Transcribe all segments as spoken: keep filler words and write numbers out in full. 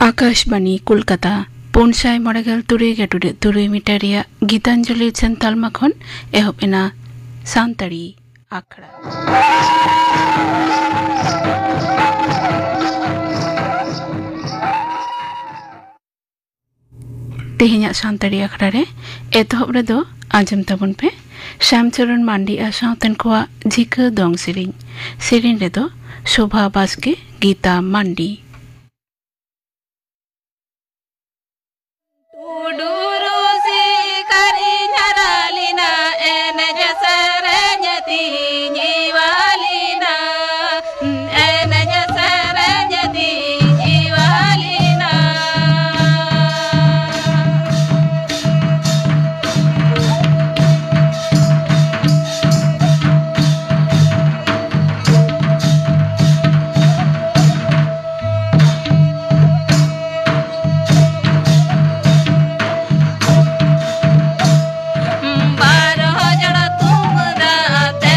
ᱟᱠᱟᱥᱵᱟᱱᱤ ᱠᱳᱞᱠᱟᱛᱟ, ᱯᱩᱱ ᱥᱟᱭ ᱢᱚᱬᱮ ᱜᱮᱞ ᱛᱩᱨᱩᱭ ᱜᱮ ᱴᱩᱰᱟᱹᱜ ᱛᱩᱨᱩᱭ ᱢᱤᱴᱟᱨ ᱨᱮᱭᱟᱜ ᱜᱤᱛᱟᱧᱡᱚᱞᱤ ᱩᱪᱷᱟᱹᱱ ᱛᱟᱞᱢᱟ ᱠᱷᱚᱱ ᱮᱦᱚᱵ ᱮᱱᱟ ᱥᱟᱱᱛᱟᱲᱤ ᱟᱠᱷᱲᱟ᱾ ᱛᱮᱦᱮᱧᱟᱜ ᱥᱟᱱᱛᱟᱲᱤ ᱟᱠᱷᱲᱟ ᱨᱮ ᱮᱛᱚᱦᱚᱵ ᱨᱮᱫᱚ ᱟᱸᱡᱚᱢ ᱛᱟᱵᱚᱱ ᱯᱮ ᱥᱟᱢᱪᱚᱨᱚᱱ ᱢᱟᱱᱰᱤ ᱟᱨ ᱥᱟᱶᱛᱮᱱ ᱠᱚᱣᱟᱜ ᱡᱷᱤᱠᱟᱹ ᱫᱚᱝ ᱥᱮᱨᱮᱧ᱾ ᱥᱮᱨᱮᱧ ᱨᱮᱫᱚ ᱥᱳᱵᱷᱟ ᱵᱟᱥᱠᱮ, ᱜᱤᱛᱟ ᱢᱟᱱᱰᱤ᱾ ᱴᱩᱰᱩ ᱨᱩᱥᱤᱠᱟᱨᱤᱧ ᱦᱟᱨᱟ ᱞᱮᱱᱟ, ᱮᱱᱮᱡ ᱥᱮᱨᱮᱧ ᱛᱤᱧ ᱦᱮᱣᱟ ᱞᱮᱱᱟ, ᱮᱱᱮᱡ ᱥᱮᱨᱮᱧ ᱛᱤᱧ ᱦᱮᱣᱟ ᱞᱮᱱᱟ᱾ ᱵᱟᱨᱚ ᱡᱚᱲ ᱛᱩᱢᱫᱟᱜ ᱟᱛᱮ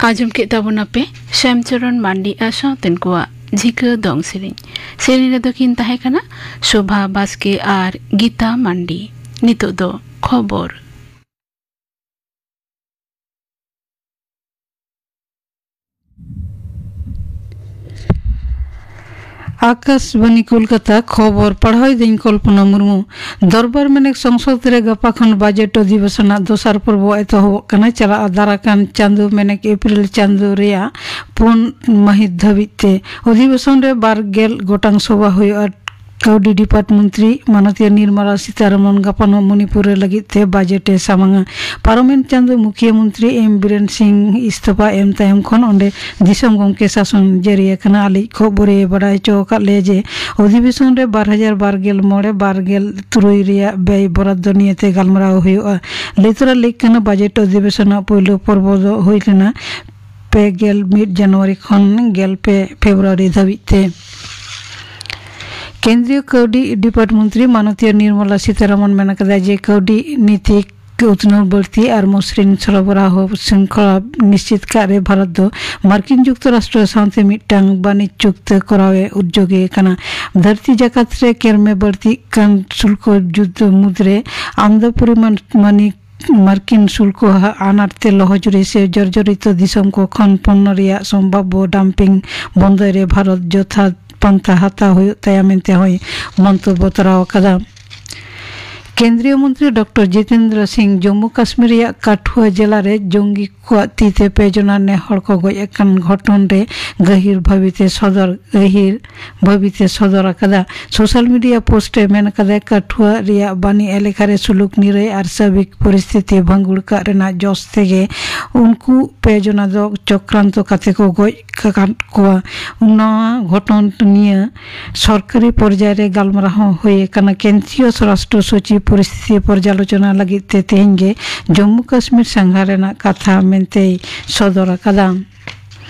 ᱟᱸᱡᱚᱢ ᱠᱮᱫ ᱛᱟᱵᱚᱱᱟᱯᱮ ᱥᱭᱟᱢᱪᱚᱨᱚᱱ ᱢᱟᱱᱰᱤ ᱟᱨ ᱥᱟᱶᱛᱮᱱ ᱠᱚᱣᱟᱜ ᱡᱷᱤᱠᱟᱹ ᱫᱚᱝ ᱥᱮᱨᱮᱧ᱾ ᱥᱮᱨᱮᱧ ᱨᱮᱫᱚ ᱠᱤᱱ ᱛᱟᱦᱮᱸ ᱠᱟᱱᱟ ᱥᱳᱵᱷᱟ ᱵᱟᱥᱠᱮ ᱟᱨ ᱜᱤᱛᱟ ᱢᱟᱱᱰᱤ᱾ ᱱᱤᱛᱚᱜ ᱫᱚ ᱠᱷᱚᱵᱚᱨ᱾ ᱟᱠᱟᱥᱵᱟᱱᱤ ᱠᱳᱞᱠᱟᱛᱟ, ᱠᱷᱚᱵᱚᱨ ᱯᱟᱲᱦᱟᱣ ᱮᱫᱟᱹᱧ ᱠᱚᱞᱯᱚᱱᱟ ᱢᱩᱨᱢᱩ᱾ ᱫᱚᱨᱵᱟᱨ ᱢᱮᱱᱮᱠ ᱥᱚᱝᱥᱚᱫ ᱨᱮ ᱜᱟᱯᱟ ᱠᱷᱚᱱ ᱵᱟᱡᱮᱴ ᱚᱫᱷᱤᱵᱮᱥᱚᱱᱟᱜ ᱫᱚᱥᱟᱨ ᱯᱚᱨᱵᱚ ᱮᱛᱚᱦᱚᱵᱚᱜ ᱠᱟᱱᱟ᱾ ᱪᱟᱞᱟᱜ ᱫᱟᱨᱟᱠᱟᱱ ᱪᱟᱸᱫᱚ ᱢᱮᱱᱮᱠ ᱮᱯᱨᱤᱞ ᱪᱟᱸᱫᱚ ᱨᱮᱭᱟᱜ ᱯᱩᱱ ᱢᱟᱹᱦᱤᱛ ᱫᱷᱟᱹᱵᱤᱡ ᱛᱮ᱾ ᱚᱫᱷᱤᱵᱮᱥᱚᱱ ᱨᱮ ᱵᱟᱨ ᱜᱮᱞ ᱜᱚᱴᱟᱝ ᱥᱚᱵᱷᱟ ᱦᱩᱭᱩᱜᱼᱟ᱾ ᱠᱟᱹᱣᱰᱤ ᱰᱤᱯᱟᱨᱴ ᱢᱚᱱᱛᱨᱤ ᱢᱟᱱᱚᱛᱤᱭᱟᱹ ᱱᱤᱨᱢᱚᱞᱟ ᱥᱤᱛᱟᱨᱟᱢᱚᱱ ᱜᱟᱯᱟ ᱱᱚᱜ ᱢᱚᱱᱤᱯᱩᱨ ᱨᱮ ᱞᱟᱹᱜᱤᱫ ᱛᱮ ᱵᱟᱡᱮᱴ ᱮ ᱥᱟᱢᱟᱝᱟ᱾ ᱯᱟᱨᱚᱢᱮᱱ ᱪᱟᱸᱫᱚ ᱢᱩᱠᱷᱤᱭᱟᱹ ᱢᱚᱱᱛᱨᱤ ᱮᱢ ᱵᱤᱨᱮᱱ ᱥᱤᱝ ᱤᱥᱛᱚᱯᱷᱟ ᱮᱢ ᱛᱟᱭᱚᱢ ᱠᱷᱚᱱ ᱚᱸᱰᱮ ᱫᱤᱥᱚᱢ ᱜᱚᱢᱠᱮ ᱥᱟᱥᱚᱱ ᱡᱟᱹᱨᱤ ᱟᱠᱟᱱᱟ᱾ ᱟᱞᱮᱭᱤᱡ ᱠᱷᱚᱵᱚᱨᱤᱭᱟᱹ ᱵᱟᱰᱟᱭ ᱦᱚᱪᱚ ᱟᱠᱟᱫ ᱞᱮᱭᱟ ᱡᱮ ᱚᱫᱷᱤᱵᱮᱥᱚᱱ ᱨᱮ ᱵᱟᱨ ᱦᱟᱡᱟᱨ ᱵᱟᱨ ᱜᱮᱞ ᱢᱚᱬᱮ ᱵᱟᱨ ᱜᱮᱞ ᱛᱩᱨᱩᱭ ᱨᱮᱭᱟᱜ ᱵᱮᱭ ᱵᱚᱨᱟᱫᱫᱚ ᱱᱤᱭᱮᱛᱮ ᱜᱟᱞᱢᱟᱨᱟᱣ ᱦᱩᱭᱩᱜᱼᱟ᱾ ᱞᱟᱹᱭ ᱛᱚᱨᱟ ᱞᱮᱠ ᱠᱟᱱᱟ, ᱵᱟᱡᱮᱴ ᱚᱫᱷᱤᱵᱮᱥᱚᱱᱟᱜ ᱯᱩᱭᱞᱩ ᱯᱚᱨᱵᱚ ᱫᱚ ᱦᱩᱭ ᱞᱮᱱᱟ ᱯᱮ ᱜᱮᱞ ᱢᱤᱫ ᱡᱟᱱᱩᱣᱟᱨᱤ ᱠᱷᱚᱱ ᱜᱮᱞ ᱯᱮ ᱯᱷᱮᱵᱽᱨᱩᱣᱟᱨᱤ ᱫᱷᱟᱹᱵᱤᱡ ᱛᱮ᱾ ᱠᱮᱱᱫᱨᱤᱭᱚ ᱠᱟᱹᱣᱰᱤ ᱰᱤᱯᱟᱨᱴ ᱢᱚᱱᱛᱨᱤ ᱢᱟᱱᱚᱛᱤᱭᱟᱹ ᱱᱤᱨᱢᱚᱞᱟ ᱥᱤᱛᱟᱨᱟᱢᱚᱱ ᱢᱮᱱ ᱟᱠᱟᱫᱟ ᱡᱮ ᱠᱟᱹᱣᱰᱤ ᱱᱤᱛᱤ ᱩᱛᱱᱟᱹᱣ ᱵᱟᱹᱲᱛᱤ ᱟᱨ ᱢᱚᱥᱨᱤᱱ ᱥᱚᱨᱚᱵᱚᱨᱟᱦᱚ ᱥᱤᱝᱠᱷᱚᱞᱟ ᱱᱤᱥᱪᱤᱛ ᱠᱟᱜ ᱨᱮ ᱵᱷᱟᱨᱚᱛ ᱫᱚ ᱢᱟᱨᱠᱤᱱ ᱡᱩᱠᱛᱚᱨᱟᱥᱴᱨᱚ ᱥᱟᱶᱛᱮ ᱢᱤᱫᱴᱟᱝ ᱵᱟᱹᱱᱤᱡᱽ ᱪᱩᱠᱛᱟᱹ ᱠᱚᱨᱟᱣ ᱮ ᱩᱫᱽᱡᱳᱜᱮ ᱠᱟᱱᱟ᱾ ᱫᱷᱟᱹᱨᱛᱤ ᱡᱟᱠᱟᱛ ᱨᱮ ᱠᱮᱨᱢᱮ ᱵᱟᱹᱲᱛᱤᱜ ᱠᱟᱱ ᱥᱩᱞᱠᱚ ᱡᱩᱫᱽ ᱢᱩᱫᱽᱨᱮ ᱟᱢᱫᱟ ᱯᱚᱨᱤᱢᱟᱱ ᱢᱟᱹᱱᱤ ᱢᱟᱨᱠᱤᱱ ᱥᱩᱞᱠᱚ ᱦᱟ-, ᱟᱱᱟᱴ ᱛᱮ ᱞᱚᱦᱚᱡᱩᱨᱤ ᱥᱮ ᱡᱚᱨᱡᱚᱨᱤᱛᱚ ᱫᱤᱥᱚᱢ ᱠᱚ ᱠᱷᱚᱱ ᱯᱚᱱᱱᱚ ᱨᱮᱭᱟᱜ ᱥᱚᱢᱵᱷᱟᱵᱵᱚ ᱰᱟᱢᱯᱤᱝ ᱵᱚᱱᱫᱚᱭ ᱨᱮ ᱵᱷᱟᱨᱚᱛ ᱡᱚᱛᱷᱟᱛ ᱯᱟᱱᱛᱷᱟ ᱦᱟᱛᱟᱣ ᱦᱩᱭᱩᱜ ᱛᱟᱭᱟ ᱢᱮᱱᱛᱮ ᱦᱚᱸᱭ ᱢᱚᱱᱛᱚᱵᱵᱚ ᱛᱚᱨᱟᱣ ᱟᱠᱟᱫᱟ᱾ ᱠᱮᱱᱫᱨᱤᱭᱚ ᱢᱚᱱᱛᱨᱤ ᱰᱚᱠᱴᱚᱨ ᱡᱤᱛᱮᱱᱫᱨᱚ ᱥᱤᱝ ᱡᱚᱢᱢᱩ ᱠᱟᱥᱢᱤᱨ ᱨᱮᱭᱟᱜ ᱠᱟᱴᱷᱩᱣᱟ ᱡᱮᱞᱟ ᱨᱮ ᱡᱚᱝᱜᱤ ᱠᱚᱣᱟᱜ ᱛᱤ ᱛᱮ ᱯᱮ ᱡᱚᱱᱟ ᱱᱮ ᱦᱚᱲ ᱠᱚ ᱜᱚᱡ ᱟᱠᱟᱱ ᱜᱷᱚᱴᱚᱱ ᱨᱮ ᱜᱟᱹᱦᱤᱨ ᱵᱷᱟᱹᱵᱤᱛᱮ ᱥᱚᱫᱚᱨ, ᱜᱟᱹᱦᱤᱨ ᱵᱷᱟᱹᱵᱤᱛᱮ ᱥᱚᱫᱚᱨ ᱟᱠᱟᱫᱟ᱾ ᱥᱳᱥᱟᱞ ᱢᱤᱰᱤᱭᱟ ᱯᱳᱥᱴ ᱨᱮ ᱢᱮᱱ ᱟᱠᱟᱫᱟᱭ, ᱠᱟᱴᱷᱩᱣᱟ ᱨᱮᱭᱟᱜ ᱵᱟᱱᱤ ᱮᱞᱟᱠᱟ ᱨᱮ ᱥᱩᱞᱩᱠ ᱱᱤᱨᱟᱹᱭ ᱟᱨ ᱥᱟᱵᱤᱠ ᱯᱚᱨᱤᱥᱛᱷᱤᱛᱤ ᱵᱷᱟᱸᱜᱩᱲ ᱠᱟᱜ ᱨᱮᱱᱟᱜ ᱡᱚᱥ ᱛᱮᱜᱮ ᱩᱱᱠᱩ ᱯᱮ ᱡᱚᱱᱟ ᱫᱚ ᱪᱚᱠᱨᱟᱱᱛᱚ ᱠᱟᱛᱮ ᱠᱚ ᱜᱚᱡ ᱟᱠᱟᱫ ᱠᱚᱣᱟ᱾ ᱱᱚᱣᱟ ᱜᱷᱚᱴᱚᱱ ᱱᱤᱭᱟᱹ ᱥᱚᱨᱠᱟᱨᱤ ᱯᱚᱨᱡᱟᱭ ᱨᱮ ᱜᱟᱞᱢᱟᱨᱟᱣ ᱦᱚᱸ ᱦᱩᱭ ᱟᱠᱟᱱᱟ᱾ ᱠᱮᱱᱫᱨᱤᱭᱚ ᱥᱚᱨᱟᱥᱴᱨᱚ ᱥᱚᱪᱤᱵᱽ ᱯᱚᱨᱤᱥᱛᱷᱤᱛᱤ ᱯᱚᱨᱡᱟᱞᱳᱪᱚᱱᱟ ᱞᱟᱹᱜᱤᱫ ᱛᱮ ᱛᱮᱦᱮᱧ ᱜᱮ ᱡᱚᱢᱢᱩ ᱠᱟᱥᱢᱤᱨ ᱥᱟᱸᱜᱷᱟᱨ ᱨᱮᱱᱟᱜ ᱠᱟᱛᱷᱟ ᱢᱮᱱᱛᱮᱭ ᱥᱚᱫᱚᱨ ᱟᱠᱟᱫᱟ᱾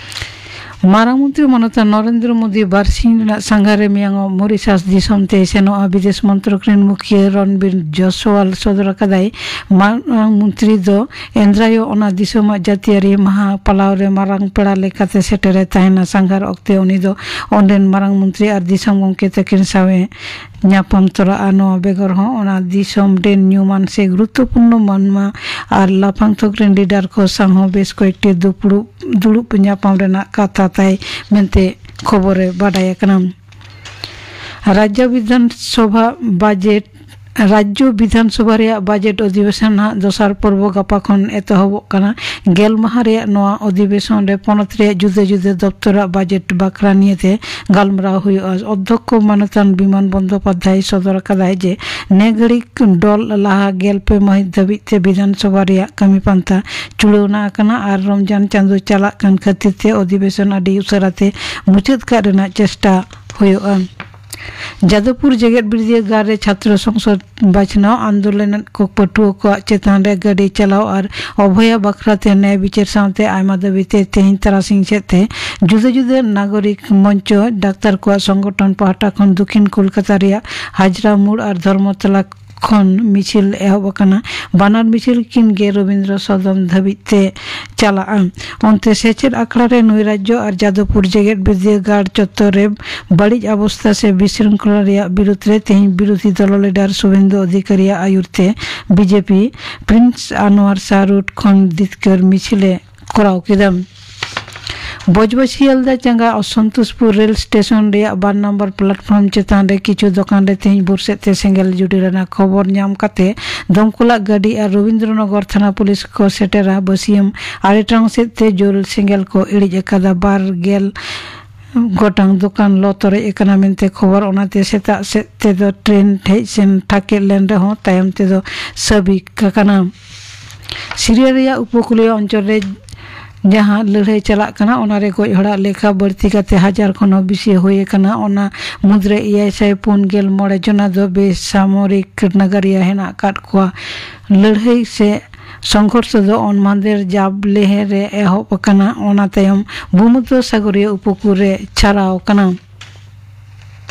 ᱢᱟᱨᱟᱝ ᱢᱚᱱᱛᱨᱤ ᱢᱟᱱᱚᱛᱟᱱ ᱱᱚᱨᱮᱱᱫᱨᱚ ᱢᱳᱫᱤ ᱵᱟᱨᱥᱤᱧ ᱨᱮᱱᱟᱜ ᱥᱟᱸᱜᱷᱟᱨᱮ ᱢᱮᱭᱟᱝᱚᱜ ᱢᱚᱨᱤᱥᱟᱥ ᱫᱤᱥᱚᱢ ᱛᱮᱭ ᱥᱮᱱᱚᱜᱼᱟ᱾ ᱵᱤᱫᱮᱥ ᱢᱚᱱᱛᱨᱚᱠ ᱨᱮᱱ ᱢᱩᱠᱷᱤᱭᱟᱹ ᱨᱚᱱᱵᱤᱨ ᱡᱚᱥᱣᱟᱞ ᱥᱚᱫᱚᱨ ᱟᱠᱟᱫᱟᱭ, ᱢᱟᱨᱟᱝ ᱢᱚᱱᱛᱨᱤ ᱫᱚ ᱮᱱᱫᱨᱟᱭᱚ ᱚᱱᱟ ᱫᱤᱥᱚᱢᱟᱜ ᱡᱟᱹᱛᱤᱭᱟᱹᱨᱤ ᱢᱟᱦᱟ ᱯᱟᱞᱟᱣ ᱨᱮ ᱢᱟᱨᱟᱝ ᱯᱮᱲᱟ ᱞᱮᱠᱟᱛᱮ ᱥᱮᱴᱮᱨᱮ ᱛᱟᱦᱮᱱᱟ᱾ ᱥᱟᱸᱜᱷᱟᱨ ᱚᱠᱛᱮ ᱩᱱᱤ ᱫᱚ ᱚᱸᱰᱮᱱ ᱢᱟᱨᱟᱝ ᱢᱚᱱᱛᱨᱤ ᱟᱨ ᱫᱤᱥᱚᱢ ᱜᱚᱢᱠᱮ ᱛᱟᱹᱠᱤᱱ ᱥᱟᱶᱮ ᱧᱟᱯᱟᱢ ᱛᱚᱨᱟᱜᱼᱟ᱾ ᱱᱚᱣᱟ ᱵᱮᱜᱚᱨ ᱦᱚᱸ ᱚᱱᱟ ᱫᱤᱥᱚᱢ ᱨᱮᱱ ᱧᱩᱢᱟᱱ ᱥᱮ ᱜᱩᱨᱩᱛᱛᱚᱯᱩᱨᱱᱚ ᱢᱟᱱᱢᱟ ᱟᱨ ᱞᱟᱯᱷᱟᱝ ᱛᱷᱚᱠ ᱨᱮᱱ ᱞᱤᱰᱟᱨ ᱠᱚ ᱥᱟᱶ ᱦᱚᱸ ᱵᱮᱥ ᱠᱚᱭᱮᱠᱴᱤ ᱫᱩᱯᱲᱩᱵ ᱫᱩᱲᱩᱵ ᱧᱟᱯᱟᱢ ᱨᱮᱱᱟᱜ ᱠᱟᱛᱷᱟ ᱛᱟᱭ ᱢᱮᱱᱛᱮ ᱠᱷᱚᱵᱚᱨ ᱨᱮ ᱵᱟᱰᱟᱭ ᱟᱠᱟᱱᱟ᱾ ᱨᱟᱡᱽᱡᱚ ᱵᱤᱫᱷᱟᱱ ᱥᱚᱵᱷᱟ ᱵᱟᱡᱮᱴ ᱨᱟᱡᱽᱡᱚ ᱵᱤᱫᱷᱟᱱ ᱥᱚᱵᱷᱟ ᱨᱮᱭᱟᱜ ᱵᱟᱡᱮᱴ ᱚᱫᱷᱤᱵᱮᱥᱚᱱ ᱦᱟᱜ ᱫᱚᱥᱟᱨ ᱯᱚᱨᱵᱚ ᱜᱟᱯᱟ ᱠᱷᱚᱱ ᱮᱛᱚᱦᱚᱵᱚᱜ ᱠᱟᱱᱟ᱾ ᱜᱮᱞ ᱢᱟᱦᱟ ᱨᱮᱭᱟᱜ ᱱᱚᱣᱟ ᱚᱫᱷᱤᱵᱮᱥᱚᱱ ᱨᱮ ᱯᱚᱱᱚᱛ ᱨᱮᱭᱟᱜ ᱡᱩᱫᱟᱹ ᱡᱩᱫᱟᱹ ᱫᱚᱯᱛᱚᱨᱟᱜ ᱵᱟᱡᱮᱴ ᱵᱟᱠᱷᱨᱟ ᱱᱤᱭᱮᱛᱮ ᱜᱟᱞᱢᱟᱨᱟᱣ ᱦᱩᱭᱩᱜᱼᱟ᱾ ᱚᱫᱽᱫᱷᱚᱠᱠᱷᱚ ᱢᱟᱱᱚᱛᱟᱱ ᱵᱤᱢᱟᱱ ᱵᱚᱱᱫᱚᱯᱟᱫᱽᱫᱷᱟᱭ ᱥᱚᱫᱚᱨ ᱟᱠᱟᱫᱟᱭ ᱡᱮ ᱱᱮ ᱜᱷᱟᱹᱲᱤᱡ ᱰᱚᱞ ᱞᱟᱦᱟ ᱜᱮᱞ ᱯᱮ ᱢᱟᱹᱦᱤᱛ ᱫᱷᱟᱹᱵᱤᱡ ᱛᱮ ᱵᱤᱫᱷᱟᱱ ᱥᱚᱵᱷᱟ ᱨᱮᱭᱟᱜ ᱠᱟᱹᱢᱤ ᱯᱟᱱᱛᱷᱟ ᱪᱩᱲᱟᱹᱣᱱᱟ ᱟᱠᱟᱱᱟ ᱟᱨ ᱨᱚᱢᱡᱟᱱ ᱪᱟᱸᱫᱚ ᱪᱟᱞᱟᱜ ᱠᱟᱱ ᱠᱷᱟᱹᱛᱤᱨ ᱛᱮ ᱚᱫᱷᱤᱵᱮᱥᱚᱱ ᱟᱹᱰᱤ ᱩᱥᱟᱹᱨᱟ ᱛᱮ ᱢᱩᱪᱟᱹᱫ ᱠᱟᱜ ᱨᱮᱱᱟᱜ ᱪᱮᱥᱴᱟ ᱦᱩᱭᱩᱜᱼᱟ᱾ ᱡᱟᱫᱚᱵᱯᱩᱨ ᱡᱮᱜᱮᱛ ᱵᱤᱨᱫᱟᱹᱜᱟᱲ ᱨᱮ ᱪᱷᱟᱛᱨᱚ ᱥᱚᱝᱥᱚᱫ ᱵᱟᱪᱷᱱᱟᱣ ᱟᱱᱫᱳᱞᱚᱱ ᱠᱚ ᱯᱟᱹᱴᱷᱩᱣᱟᱹ ᱠᱚᱣᱟᱜ ᱪᱮᱛᱟᱱ ᱨᱮ ᱜᱟᱹᱰᱤ ᱪᱟᱞᱟᱣ ᱟᱨ ᱚᱵᱷᱚᱭᱟ ᱵᱟᱠᱷᱨᱟ ᱛᱮ ᱱᱮᱭ ᱵᱤᱪᱟᱹᱨ ᱥᱟᱶᱛᱮ ᱟᱭᱢᱟ ᱫᱟᱹᱵᱤ ᱛᱮ ᱛᱮᱦᱮᱧ ᱛᱟᱨᱟᱥᱤᱧ ᱥᱮᱫ ᱛᱮ ᱡᱩᱫᱟᱹ ᱡᱩᱫᱟᱹ ᱱᱟᱜᱚᱨᱤᱠ ᱢᱚᱧᱪᱚ ᱰᱟᱠᱛᱟᱨ ᱠᱚᱣᱟᱜ ᱥᱚᱝᱜᱚᱴᱷᱚᱱ ᱯᱟᱦᱴᱟ ᱠᱷᱚᱱ ᱫᱚᱠᱷᱤᱱ ᱠᱳᱞᱠᱟᱛᱟ ᱨᱮᱭᱟᱜ ᱦᱟᱡᱨᱟ ᱢᱳᱲ ᱟᱨ ᱫᱷᱚᱨᱢᱚᱛᱚᱞᱟ ᱠᱷᱚᱱ ᱢᱤᱪᱷᱤᱞ ᱮᱦᱚᱵ ᱟᱠᱟᱱᱟ᱾ ᱵᱟᱱᱟᱨ ᱢᱤᱪᱷᱤᱞ ᱠᱤᱱ ᱜᱮ ᱨᱚᱵᱤᱱᱫᱨᱚ ᱥᱚᱫᱚᱱ ᱫᱷᱟᱹᱵᱤᱡ ᱛᱮ ᱪᱟᱞᱟᱜᱼᱟ᱾ ᱚᱱᱛᱮ ᱥᱮᱪᱮᱫ ᱟᱠᱷᱲᱟ ᱨᱮ ᱱᱩᱭ ᱨᱟᱡᱽᱡᱚ ᱟᱨ ᱡᱟᱫᱚᱵᱯᱩᱨ ᱡᱮᱜᱮᱛ ᱵᱤᱨᱫᱟᱹᱜᱟᱲ ᱪᱚᱛᱛᱚᱨ ᱨᱮ ᱵᱟᱹᱲᱤᱡ ᱚᱵᱚᱥᱛᱟ ᱥᱮ ᱵᱤᱥᱨᱤᱝᱠᱷᱚᱞᱟ ᱨᱮᱭᱟᱜ ᱵᱤᱨᱩᱫᱷ ᱨᱮ ᱛᱮᱦᱮᱧ ᱵᱤᱨᱳᱫᱷᱤ ᱫᱚᱞ ᱞᱤᱰᱟᱨ ᱥᱩᱵᱷᱮᱱᱫᱩ ᱚᱫᱷᱤᱠᱟᱨᱤᱭᱟᱜ ᱟᱭᱩᱨ ᱛᱮ ᱵᱤᱡᱮᱯᱤ ᱯᱨᱤᱱᱥ ᱟᱱᱣᱟᱨ ᱥᱟᱦ ᱨᱳᱰ ᱠᱷᱚᱱ ᱫᱤᱛᱠᱟᱹᱨ ᱢᱤᱪᱷᱤᱞᱮ ᱠᱚᱨᱟᱣ ᱠᱮᱫᱟ᱾ ᱵᱚᱡᱽᱵᱟ ᱥᱤᱭᱟᱞᱫᱟ ᱪᱟᱸᱜᱟ ᱚᱥᱚᱱᱛᱳᱥᱯᱩᱨ ᱨᱮᱞ ᱥᱴᱮᱥᱚᱱ ᱨᱮᱭᱟᱜ ᱵᱟᱨ ᱱᱚᱢᱵᱚᱨ ᱯᱞᱟᱴᱯᱷᱚᱨᱢ ᱪᱮᱛᱟᱱ ᱨᱮ ᱠᱤᱪᱷᱩ ᱫᱚᱠᱟᱱ ᱨᱮ ᱛᱮᱦᱮᱧ ᱵᱷᱳᱨ ᱥᱮᱫ ᱛᱮ ᱥᱮᱸᱜᱮᱞ ᱡᱩᱰᱤ ᱞᱮᱱᱟ᱾ ᱠᱷᱚᱵᱚᱨ ᱧᱟᱢ ᱠᱟᱛᱮ ᱫᱚᱢᱠᱚᱞᱟᱜ ᱜᱟᱹᱰᱤ ᱟᱨ ᱨᱚᱵᱤᱱᱫᱨᱚᱱᱚᱜᱚᱨ ᱛᱷᱟᱱᱟ ᱯᱩᱞᱤᱥ ᱠᱚ ᱥᱮᱴᱮᱨᱟ᱾ ᱵᱟᱹᱥᱤᱭᱟᱹᱢ ᱟᱨᱮ ᱴᱟᱲᱟᱝ ᱥᱮᱫ ᱛᱮ ᱡᱳᱨ ᱥᱮᱸᱜᱮᱞ ᱠᱚ ᱤᱬᱤᱡ ᱟᱠᱟᱫᱟ᱾ ᱵᱟᱨ ᱜᱮᱞ ᱜᱚᱴᱟᱝ ᱫᱚᱠᱟᱱ ᱞᱚ ᱛᱚᱨᱚᱡ ᱟᱠᱟᱱᱟ ᱢᱮᱱᱛᱮ ᱠᱷᱚᱵᱚᱨ᱾ ᱚᱱᱟᱛᱮ ᱥᱮᱛᱟᱜ ᱥᱮᱫ ᱛᱮᱫᱚ ᱴᱨᱮᱱ ᱦᱮᱡ ᱥᱮᱱ ᱴᱷᱟᱠᱮᱫ ᱞᱮᱱ ᱨᱮᱦᱚᱸ ᱛᱟᱭᱚᱢ ᱛᱮᱫᱚ ᱥᱟᱹᱵᱤᱠ ᱟᱠᱟᱱᱟ᱾ ᱥᱤᱨᱤᱭᱟ ᱨᱮᱭᱟᱜ ᱩᱯᱚᱠᱩᱞᱤᱭᱚ ᱚᱧᱪᱚᱞ ᱨᱮ ᱡᱟᱦᱟᱸ ᱞᱟᱹᱲᱦᱟᱹᱭ ᱪᱟᱞᱟᱜ ᱠᱟᱱᱟ, ᱚᱱᱟ ᱨᱮ ᱜᱚᱡ ᱦᱚᱲᱟᱜ ᱞᱮᱠᱷᱟ ᱵᱟᱹᱲᱛᱤ ᱠᱟᱛᱮ ᱦᱟᱡᱟᱨ ᱠᱷᱚᱱ ᱦᱚᱸ ᱵᱮᱥᱤ ᱦᱩᱭ ᱟᱠᱟᱱᱟ᱾ ᱚᱱᱟ ᱢᱩᱫᱽᱨᱮ ᱮᱭᱟᱭ ᱥᱟᱭ ᱯᱩᱱ ᱜᱮᱞ ᱢᱚᱬᱮ ᱡᱚᱱᱟ ᱫᱚ ᱵᱮᱥᱟᱢᱚᱨᱤᱠ ᱱᱟᱜᱟᱨᱤᱭᱟᱹ ᱦᱮᱱᱟᱜ ᱟᱠᱟᱫ ᱠᱚᱣᱟ᱾ ᱞᱟᱹᱲᱦᱟᱹᱭ ᱥᱮ ᱥᱚᱝᱜᱷᱚᱨᱥᱚ ᱫᱚ ᱚᱱᱢᱟᱫᱮᱨ ᱡᱟᱵᱞᱮᱦᱮ ᱨᱮ ᱮᱦᱚᱵ ᱟᱠᱟᱱᱟ, ᱚᱱᱟ ᱛᱟᱭᱚᱢ ᱵᱷᱩᱢᱚᱫᱽᱫᱷᱚ ᱥᱟᱜᱚᱨᱤᱭᱟᱹ ᱩᱯᱚᱠᱩᱞ ᱨᱮ ᱪᱷᱟᱨᱟᱣ ᱟᱠᱟᱱᱟ᱾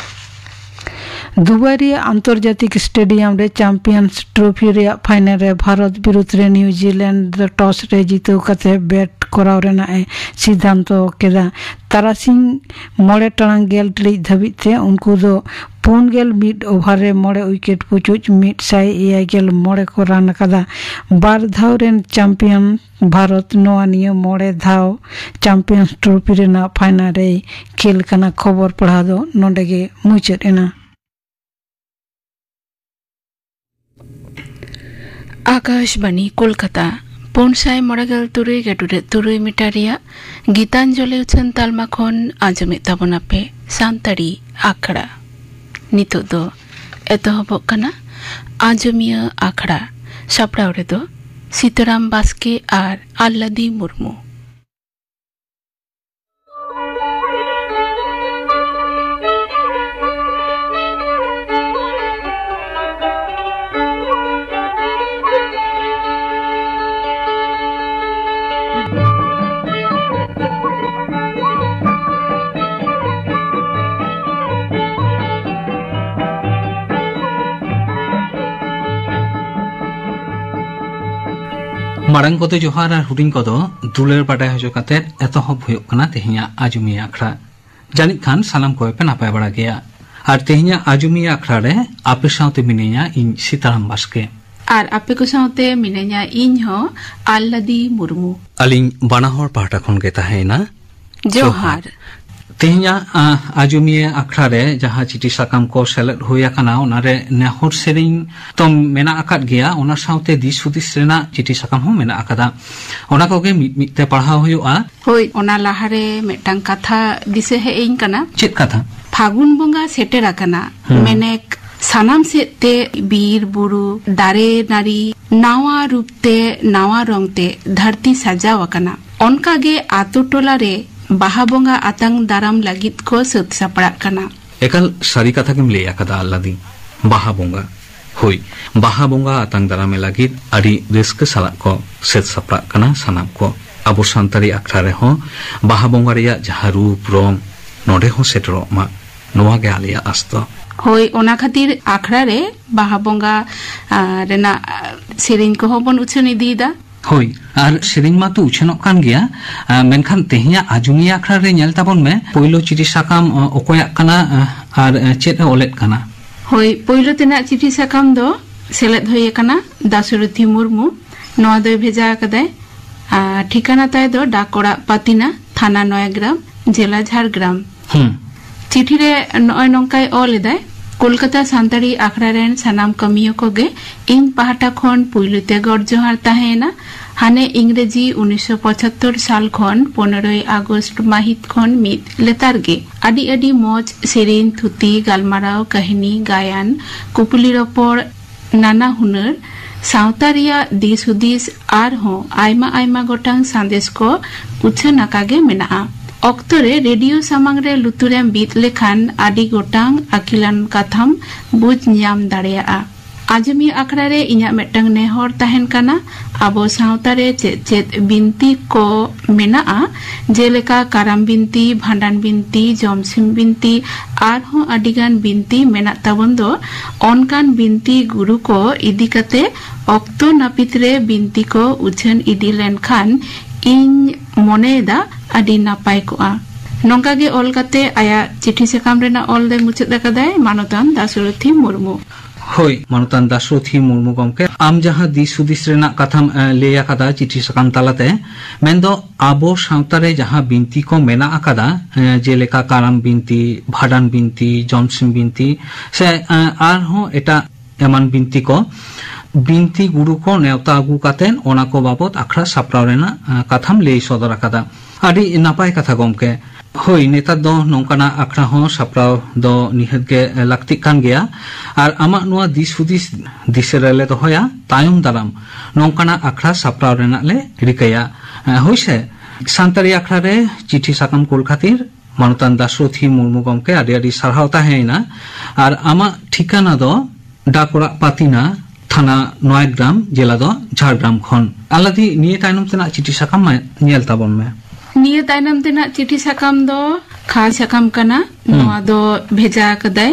ᱫᱩᱵᱟᱭ ᱨᱮᱭᱟᱜ ᱟᱱᱛᱚᱨᱡᱟᱛᱤᱠ ᱥᱴᱮᱰᱤᱭᱟᱢ ᱨᱮ ᱪᱟᱢᱯᱤᱭᱟᱱᱥ ᱴᱨᱚᱯᱷᱤ ᱨᱮᱭᱟᱜ ᱯᱷᱟᱭᱱᱟᱞ ᱨᱮ ᱵᱷᱟᱨᱚᱛ ᱵᱤᱨᱩᱫᱷ ᱨᱮ ᱱᱤᱣᱡᱤᱞᱮᱱᱰ ᱫᱚ ᱴᱚᱥ ᱨᱮ ᱡᱤᱛᱟᱹᱣ ᱠᱟᱛᱮ ᱵᱮᱴ ᱠᱚᱨᱟᱣ ᱨᱮᱱᱟᱜ ᱮ ᱥᱤᱫᱷᱟᱱᱛᱚ ᱠᱮᱫᱟ᱾ ᱛᱟᱨᱟᱥᱤᱧ ᱢᱚᱬᱮ ᱴᱟᱲᱟᱝ ᱜᱮᱞ ᱴᱤᱲᱤᱡ ᱫᱷᱟᱹᱵᱤᱡ ᱛᱮ ᱩᱱᱠᱩ ᱫᱚ ᱯᱩᱱ ᱜᱮᱞ ᱢᱤᱫ ᱳᱵᱷᱟᱨ ᱨᱮ ᱢᱚᱬᱮ ᱩᱭᱠᱮᱴ ᱯᱩᱪᱩᱡ ᱢᱤᱫ ᱥᱟᱭ ᱮᱭᱟᱭ ᱜᱮᱞ ᱢᱚᱬᱮ ᱠᱚ ᱨᱟᱱ ᱟᱠᱟᱫᱟ᱾ ᱵᱟᱨ ᱫᱷᱟᱣ ᱨᱮᱱ ᱪᱟᱢᱯᱤᱭᱟᱱ ᱵᱷᱟᱨᱚᱛ ᱱᱚᱣᱟ ᱱᱤᱭᱟᱹ ᱢᱚᱬᱮ ᱫᱷᱟᱣ ᱪᱟᱢᱯᱤᱭᱟᱱᱥ ᱴᱨᱚᱯᱷᱤ ᱨᱮᱱᱟᱜ ᱯᱷᱟᱭᱱᱟᱞ ᱨᱮᱭ ᱠᱷᱮᱞ ᱠᱟᱱᱟ᱾ ᱠᱷᱚᱵᱚᱨ ᱯᱟᱲᱦᱟᱣ ᱫᱚ ᱱᱚᱰᱮ ᱜᱮ ᱢᱩᱪᱟᱹᱫ ᱮᱱᱟ᱾ ᱟᱠᱟᱥᱵᱟᱬᱤ ᱠᱳᱞᱠᱟᱛᱟ, ᱯᱩᱱ ᱥᱟᱭ ᱢᱚᱬᱮ ᱜᱮᱞ ᱛᱩᱨᱩᱭ ᱜᱮᱰᱩᱰᱮ ᱛᱩᱨᱩᱭ ᱢᱤᱴᱟᱨ ᱨᱮᱭᱟᱜ ᱜᱤᱛᱟᱧᱡᱚᱞᱤ ᱩᱪᱷᱟᱹᱱ ᱛᱟᱞᱢᱟ ᱠᱷᱚᱱ ᱟᱸᱡᱚᱢᱮᱫ ᱛᱟᱵᱚᱱᱟᱯᱮ ᱥᱟᱱᱛᱟᱲᱤ ᱟᱠᱷᱲᱟ᱾ ᱱᱤᱛᱚᱜ ᱫᱚ ᱮᱛᱚᱦᱚᱵᱚᱜ ᱠᱟᱱᱟ ᱟᱸᱡᱚᱢᱤᱭᱟᱹ ᱟᱠᱷᱲᱟ᱾ ᱥᱟᱯᱲᱟᱣ ᱨᱮᱫᱚ ᱥᱤᱛᱟᱨᱟᱢ ᱵᱟᱥᱠᱮ ᱟᱨ ᱟᱞᱞᱟᱫᱤ ᱢᱩᱨᱢᱩ᱾ ᱢᱟᱨᱟᱝ ᱠᱚᱫᱚ ᱡᱚᱦᱟᱨ ᱟᱨ ᱦᱩᱰᱤᱧ ᱠᱚᱫᱚ ᱫᱩᱞᱟᱹᱲ ᱵᱟᱰᱟᱭ ᱦᱚᱪᱚ ᱠᱟᱛᱮ ᱮᱛᱚᱦᱚᱵ ᱦᱩᱭᱩᱜ ᱠᱟᱱᱟ ᱛᱮᱦᱮᱧᱟᱜ ᱟᱡᱚᱢᱤᱭᱟᱹ ᱟᱠᱷᱲᱟ᱾ ᱡᱟᱹᱱᱤᱡ ᱠᱷᱟᱱ ᱥᱟᱱᱟᱢ ᱠᱚᱜᱮ ᱯᱮ ᱱᱟᱯᱟᱭ ᱵᱟᱲᱟ ᱜᱮᱭᱟ᱾ ᱟᱨ ᱛᱮᱦᱮᱧᱟᱜ ᱟᱡᱚᱢᱤᱭᱟᱹ ᱟᱠᱷᱲᱟ ᱨᱮ ᱟᱯᱮ ᱥᱟᱶᱛᱮ ᱢᱤᱱᱟᱹᱧᱟ ᱤᱧ ᱥᱤᱛᱟᱨᱟᱢ ᱵᱟᱥᱠᱮ᱾ ᱟᱨ ᱟᱯᱮ ᱠᱚ ᱥᱟᱶᱛᱮ ᱢᱤᱱᱟᱹᱧᱟ ᱤᱧ ᱦᱚᱸ, ᱟᱞᱞᱟᱫᱤ ᱢᱩᱨᱢᱩ᱾ ᱟᱹᱞᱤᱧ ᱵᱟᱱᱟ ᱦᱚᱲ ᱯᱟᱦᱴᱟ ᱠᱷᱚᱱ ᱜᱮ ᱛᱟᱦᱮᱸᱭᱮᱱᱟ ᱡᱚᱦᱟᱨ᱾ ᱡᱚᱦᱟᱨ᱾ ᱛᱮᱦᱮᱧᱟᱜ, ᱟ, ᱟᱡᱚᱢᱤᱭᱟᱹ ᱟᱠᱷᱲᱟ ᱨᱮ ᱡᱟᱦᱟᱸ ᱪᱤᱴᱷᱤ ᱥᱟᱠᱟᱢ ᱠᱚ ᱥᱮᱞᱮᱫ ᱦᱩᱭ ᱟᱠᱟᱱᱟ, ᱚᱱᱟᱨᱮ ᱱᱮᱦᱚᱨ ᱥᱮᱨᱮᱧ ᱛᱚ ᱢᱮᱱᱟᱜ ᱟᱠᱟᱫ ᱜᱮᱭᱟ, ᱚᱱᱟ ᱥᱟᱶᱛᱮ ᱫᱤᱥ ᱦᱩᱫᱤᱥ ᱨᱮᱱᱟᱜ ᱪᱤᱴᱷᱤ ᱥᱟᱠᱟᱢ ᱦᱚᱸ ᱢᱮᱱᱟᱜ ᱟᱠᱟᱫᱟ᱾ ᱚᱱᱟ ᱠᱚᱜᱮ ᱢᱤᱫ ᱢᱤᱫ ᱛᱮ ᱯᱟᱲᱦᱟᱣ ᱦᱩᱭᱩᱜᱼᱟ᱾ ᱦᱳᱭ, ᱚᱱᱟ ᱞᱟᱦᱟᱨᱮ ᱢᱤᱫᱴᱟᱝ ᱠᱟᱛᱷᱟ ᱫᱤᱥᱟᱹ ᱦᱮᱡ ᱟᱹᱧ ᱠᱟᱱᱟ᱾ ᱪᱮᱫ ᱠᱟᱛᱷᱟ? ᱯᱷᱟᱹᱜᱩᱱ ᱵᱚᱸᱜᱟ ᱥᱮᱴᱮᱨ ᱟᱠᱟᱱᱟ᱾ ᱦᱩᱸ᱾ ᱢᱮᱱᱮᱠ ᱥᱟᱱᱟᱢ ᱥᱮᱫ ᱛᱮ ᱵᱤᱨ ᱵᱩᱨᱩ, ᱫᱟᱨᱮ ᱱᱟᱹᱲᱤ ᱱᱟᱣᱟ ᱨᱩᱯ ᱛᱮ, ᱱᱟᱣᱟ ᱨᱚᱝ ᱛᱮ ᱫᱷᱟᱹᱨᱛᱤ ᱥᱟᱡᱟᱣ ᱟᱠᱟᱱᱟ᱾ ᱚᱱᱠᱟ ᱜᱮ ᱟᱛᱳ ᱴᱚᱞᱟ ᱨᱮ ᱵᱟᱦᱟ ᱵᱚᱸᱜᱟ ᱟᱛᱟᱝ ᱫᱟᱨᱟᱢ ᱞᱟᱹᱜᱤᱫ ᱠᱚ ᱥᱟᱹᱛ ᱥᱟᱯᱲᱟᱜ ᱠᱟᱱᱟ᱾ ᱮᱠᱟᱞ ᱥᱟᱹᱨᱤ ᱠᱟᱛᱷᱟ ᱜᱮᱢ ᱞᱟᱹᱭ ᱟᱠᱟᱫᱟ, ᱟᱞᱞᱟᱫᱤ᱾ ᱵᱟᱦᱟ ᱵᱚᱸᱜᱟ, ᱦᱳᱭ, ᱵᱟᱦᱟ ᱵᱚᱸᱜᱟ ᱟᱛᱟᱝ ᱫᱟᱨᱟᱢᱮ ᱞᱟᱹᱜᱤᱫ ᱟᱹᱰᱤ ᱨᱟᱹᱥᱠᱟᱹ ᱥᱟᱞᱟᱜ ᱠᱚ ᱥᱟᱹᱛ ᱥᱟᱯᱲᱟᱜ ᱠᱟᱱᱟ ᱥᱟᱱᱟᱢ ᱠᱚ᱾ ᱟᱵᱚ ᱥᱟᱱᱛᱟᱲᱤ ᱟᱠᱷᱲᱟ ᱨᱮᱦᱚᱸ ᱵᱟᱦᱟ ᱵᱚᱸᱜᱟ ᱨᱮᱭᱟᱜ ᱡᱟᱦᱟᱸ ᱨᱩᱯ ᱨᱚᱝ, ᱱᱚᱰᱮ ᱦᱚᱸ ᱥᱮᱴᱮᱨᱚᱜ ᱢᱟ, ᱱᱚᱣᱟ ᱜᱮ ᱟᱞᱮᱭᱟᱜ ᱟᱥ ᱫᱚ᱾ ᱦᱳᱭ, ᱚᱱᱟ ᱠᱷᱟᱹᱛᱤᱨ ᱟᱠᱷᱲᱟ ᱨᱮ ᱵᱟᱦᱟ ᱵᱚᱸᱜᱟ, ᱟ, ᱨᱮᱱᱟᱜ, ᱟ, ᱥᱮᱨᱮᱧ ᱠᱚᱦᱚᱸ ᱵᱚᱱ ᱩᱪᱷᱟᱹᱱ ᱤᱫᱤᱭᱮᱫᱟ᱾ ᱦᱳᱭ, ᱟᱨ ᱥᱮᱨᱮᱧ ᱢᱟᱛᱚ ᱩᱪᱷᱟᱹᱱᱚᱜ ᱠᱟᱱ ᱜᱮᱭᱟ, ᱟ, ᱢᱮᱱᱠᱷᱟᱱ ᱛᱮᱦᱮᱧᱟᱜ ᱟᱡᱚᱢᱤᱭᱟᱹ ᱟᱠᱷᱲᱟ ᱨᱮ ᱧᱮᱞ ᱛᱟᱵᱚᱱ ᱢᱮ, ᱯᱳᱭᱞᱳ ᱪᱤᱴᱷᱤ ᱥᱟᱠᱟᱢ, ᱟ, ᱚᱠᱚᱭᱟᱜ ᱠᱟᱱᱟ, ᱟ, ᱟᱨ, ᱟ, ᱪᱮᱫ ᱮ ᱚᱞᱮᱫ ᱠᱟᱱᱟ? ᱦᱳᱭ, ᱯᱳᱭᱞᱳ ᱛᱮᱱᱟᱜ ᱪᱤᱴᱷᱤ ᱥᱟᱠᱟᱢ ᱫᱚ ᱥᱮᱞᱮᱫ ᱦᱩᱭ ᱟᱠᱟᱱᱟ ᱫᱟᱥᱚᱨᱚᱛᱷᱤ ᱢᱩᱨᱢᱩ᱾ ᱱᱚᱣᱟ ᱫᱚᱭ ᱵᱷᱮᱡᱟ ᱟᱠᱟᱫᱟᱭ, ᱟ, ᱴᱷᱤᱠᱟᱱᱟ ᱛᱟᱭ ᱫᱚ ᱰᱟᱠ ᱚᱲᱟᱜ ᱯᱟᱛᱤᱱᱟ, ᱛᱷᱟᱱᱟ ᱱᱚᱭᱟᱜᱨᱟᱢ, ᱡᱮᱞᱟ ᱡᱷᱟᱲᱜᱨᱟᱢ᱾ ᱦᱩᱸ᱾ ᱪᱤᱴᱷᱤ ᱨᱮ ᱱᱚᱜᱼᱚᱭ ᱱᱚᱝᱠᱟᱭ ᱚᱞ ᱮᱫᱟᱭ, ᱠᱳᱞᱠᱟᱛᱟ ᱥᱟᱱᱛᱟᱲᱤ ᱟᱠᱷᱲᱟ ᱨᱮᱱ ᱥᱟᱱᱟᱢ ᱠᱟᱹᱢᱤᱭᱟᱹ ᱠᱚᱜᱮ ᱤᱧ ᱯᱟᱦᱴᱟ ᱠᱷᱚᱱ ᱯᱩᱭᱞᱩ ᱛᱮ ᱜᱚᱰ ᱡᱚᱦᱟᱨ ᱛᱟᱦᱮᱸᱭᱮᱱᱟ᱾ ᱦᱟᱱᱮ ᱤᱝᱨᱮᱡᱤ ᱩᱱᱤᱥᱥᱚ ᱯᱚᱸᱪᱟᱛᱛᱳᱨ ᱥᱟᱞ ᱠᱷᱚᱱ ᱯᱚᱱᱮᱨᱚᱭ ᱟᱜᱚᱥᱴ ᱢᱟᱹᱦᱤᱛ ᱠᱷᱚᱱ ᱢᱤᱫ ᱞᱮᱛᱟᱲ ᱜᱮ ᱟᱹᱰᱤ ᱟᱹᱰᱤ ᱢᱚᱡᱽ ᱥᱮᱨᱮᱧ, ᱛᱷᱩᱛᱤ, ᱜᱟᱞᱢᱟᱨᱟᱣ, ᱠᱟᱹᱦᱱᱤ, ᱜᱟᱭᱟᱱ, ᱠᱩᱯᱩᱞᱤ ᱨᱚᱯᱚᱲ, ᱱᱟᱱᱟ ᱦᱩᱱᱟᱹᱨ ᱥᱟᱶᱛᱟ ᱨᱮᱭᱟᱜ ᱫᱤᱥ ᱦᱩᱫᱤᱥ ᱟᱨᱦᱚᱸ ᱟᱭᱢᱟ ᱟᱭᱢᱟ ᱜᱚᱴᱟᱝ ᱥᱟᱸᱫᱮᱥ ᱠᱚ ᱩᱪᱷᱟᱹᱱ ᱟᱠᱟ ᱜᱮ ᱢᱮᱱᱟᱜᱼᱟ᱾ ᱚᱠᱛᱚ ᱨᱮ ᱨᱮᱰᱤᱭᱳ ᱥᱟᱢᱟᱝ ᱨᱮ ᱞᱩᱛᱩᱨᱮᱢ ᱵᱤᱫ ᱞᱮᱠᱷᱟᱱ ᱟᱹᱰᱤ ᱜᱚᱴᱟᱝ ᱟᱹᱠᱤᱞᱟᱱ ᱠᱟᱛᱷᱟᱢ ᱵᱩᱡᱽ ᱧᱟᱢ ᱫᱟᱲᱮᱭᱟᱜᱼᱟ᱾ ᱟᱸᱡᱚᱢᱤᱭᱟᱹ ᱟᱠᱷᱲᱟ ᱨᱮ ᱤᱧᱟᱹᱜ ᱢᱤᱫᱴᱟᱝ ᱱᱮᱦᱚᱨ ᱛᱟᱦᱮᱱ ᱠᱟᱱᱟ, ᱟᱵᱚ ᱥᱟᱶᱛᱟ ᱨᱮ ᱪᱮᱫ ᱪᱮᱫ ᱵᱤᱱᱛᱤ ᱠᱚ ᱢᱮᱱᱟᱜᱼᱟ, ᱡᱮᱞᱮᱠᱟ ᱠᱟᱨᱟᱢ ᱵᱤᱱᱛᱤ, ᱵᱷᱟᱸᱰᱟᱱ ᱵᱤᱱᱛᱤ, ᱡᱚᱢᱥᱤᱢ ᱵᱤᱱᱛᱤ, ᱟᱨᱦᱚᱸ ᱟᱹᱰᱤᱜᱟᱱ ᱵᱤᱱᱛᱤ ᱢᱮᱱᱟᱜ ᱛᱟᱵᱚᱱ ᱫᱚ, ᱚᱱᱠᱟᱱ ᱵᱤᱱᱛᱤ ᱜᱩᱨᱩ ᱠᱚ ᱤᱫᱤ ᱠᱟᱛᱮ ᱚᱠᱛᱚ ᱱᱟᱹᱯᱤᱛ ᱨᱮ ᱵᱤᱱᱛᱤ ᱠᱚ ᱩᱪᱷᱟᱹᱱ ᱤᱫᱤ ᱞᱮᱱᱠᱷᱟᱱ ᱤᱧ ᱢᱚᱱᱮᱭᱮᱫᱟ ᱟᱹᱰᱤ ᱱᱟᱯᱟᱭ ᱠᱚᱜᱼᱟ᱾ ᱱᱚᱝᱠᱟ ᱜᱮ ᱚᱞ ᱠᱟᱛᱮ ᱟᱭᱟᱜ ᱪᱤᱴᱷᱤ ᱥᱟᱠᱟᱢ ᱨᱮᱱᱟᱜ ᱚᱞ ᱫᱚᱭ ᱢᱩᱪᱟᱹᱫ ᱟᱠᱟᱫᱟᱭ ᱢᱟᱱᱚᱛᱟᱱ ᱫᱟᱥᱚᱨᱚᱛᱷᱤ ᱢᱩᱨᱢᱩ᱾ ᱦᱳᱭ, ᱢᱟᱱᱚᱛᱟᱱ ᱫᱟᱥᱚᱨᱚᱛᱷᱤ ᱢᱩᱨᱢᱩ ᱜᱚᱢᱠᱮ, ᱟᱢ ᱡᱟᱦᱟᱸ ᱫᱤᱥ ᱦᱩᱫᱤᱥ ᱨᱮᱱᱟᱜ ᱠᱟᱛᱷᱟᱢ, ᱮ, ᱞᱟᱹᱭ ᱟᱠᱟᱫᱟ ᱪᱤᱴᱷᱤ ᱥᱟᱠᱟᱢ ᱛᱟᱞᱟᱛᱮ, ᱢᱮᱱᱫᱚ ᱟᱵᱚ ᱥᱟᱶᱛᱟ ᱨᱮ ᱡᱟᱦᱟᱸ ᱵᱤᱱᱛᱤ ᱠᱚ ᱢᱮᱱᱟᱜ ᱟᱠᱟᱫᱟ, ᱮ, ᱡᱮᱞᱮᱠᱟ ᱠᱟᱨᱟᱢ ᱵᱤᱱᱛᱤ, ᱵᱷᱟᱸᱰᱟᱱ ᱵᱤᱱᱛᱤ, ᱡᱚᱢᱥᱤᱢ ᱵᱤᱱᱛᱤ, ᱥᱮ, ᱮ, ᱟᱨᱦᱚᱸ ᱮᱴᱟᱜ ᱮᱢᱟᱱ ᱵᱤᱱᱛᱤ ᱠᱚ, ᱵᱤᱱᱛᱤ ᱜᱩᱨᱩ ᱠᱚ ᱱᱮᱣᱛᱟ ᱟᱹᱜᱩ ᱠᱟᱛᱮ ᱚᱱᱟ ᱠᱚ ᱵᱟᱵᱚᱛ ᱟᱠᱷᱲᱟ ᱥᱟᱯᱲᱟᱣ ᱨᱮᱱᱟᱜ, ᱮ, ᱠᱟᱛᱷᱟᱢ ᱞᱟᱹᱭ ᱥᱚᱫᱚᱨ ᱟᱠᱟᱫᱟ᱾ ᱟᱹᱰᱤ ᱱᱟᱯᱟᱭ ᱠᱟᱛᱷᱟ ᱜᱚᱢᱠᱮ᱾ ᱦᱳᱭ, ᱱᱮᱛᱟᱨ ᱫᱚ ᱱᱚᱝᱠᱟᱱᱟᱜ ᱟᱠᱷᱲᱟ ᱦᱚᱸ ᱥᱟᱯᱲᱟᱣ ᱫᱚ ᱱᱤᱦᱟᱹᱛ ᱜᱮ ᱞᱟᱹᱠᱛᱤᱜ ᱠᱟᱱ ᱜᱮᱭᱟ᱾ ᱟᱨ ᱟᱢᱟᱜ ᱱᱚᱣᱟ ᱫᱤᱥ ᱦᱩᱫᱤᱥ ᱫᱤᱥᱟᱹ ᱨᱮᱞᱮ ᱫᱚᱦᱚᱭᱟ, ᱛᱟᱭᱚᱢ ᱫᱟᱨᱟᱢ ᱱᱚᱝᱠᱟᱱᱟᱜ ᱟᱠᱷᱲᱟ ᱥᱟᱯᱲᱟᱣ ᱨᱮᱱᱟᱜ ᱞᱮ ᱨᱤᱠᱟᱹᱭᱟ᱾ ᱮ, ᱦᱳᱭ ᱥᱮ, ᱥᱟᱱᱛᱟᱲᱤ ᱟᱠᱷᱲᱟ ᱨᱮ ᱪᱤᱴᱷᱤ ᱥᱟᱠᱟᱢ ᱠᱩᱞ ᱠᱷᱟᱹᱛᱤᱨ ᱢᱟᱱᱚᱛᱟᱱ ᱫᱟᱥᱨᱚᱛᱷᱤ ᱢᱩᱨᱢᱩ ᱜᱚᱢᱠᱮ ᱟᱹᱰᱤ ᱟᱹᱰᱤ ᱥᱟᱨᱦᱟᱣ ᱛᱟᱦᱮᱸᱭᱮᱱᱟ᱾ ᱟᱨ ᱟᱢᱟᱜ ᱴᱷᱤᱠᱟᱹᱱᱟ ᱫᱚ ᱰᱟᱠ ᱚᱲᱟᱜ ᱯᱟᱛᱤᱱᱟ, ᱛᱷᱟᱱᱟ ᱱᱚᱭᱟᱜᱨᱟᱢ, ᱡᱮᱞᱟ ᱫᱚ ᱡᱷᱟᱲᱜᱨᱟᱢ ᱠᱷᱚᱱ᱾ ᱟᱞᱟᱫᱤ, ᱱᱤᱭᱟᱹ ᱛᱟᱭᱱᱚᱢ ᱛᱮᱱᱟᱜ ᱪᱤᱴᱷᱤ ᱥᱟᱠᱟᱢ ᱢᱟ ᱧᱮᱞ ᱛᱟᱵᱚᱱ ᱢᱮ᱾ ᱱᱤᱭᱟᱹ ᱛᱟᱭᱱᱚᱢ ᱛᱮᱱᱟᱜ ᱪᱤᱴᱷᱤ ᱥᱟᱠᱟᱢ ᱫᱚ ᱠᱷᱟᱥ ᱥᱟᱠᱟᱢ ᱠᱟᱱᱟ᱾ ᱦᱩᱸ᱾ ᱱᱚᱣᱟ ᱫᱚ ᱵᱷᱮᱡᱟ ᱟᱠᱟᱫᱟᱭ᱾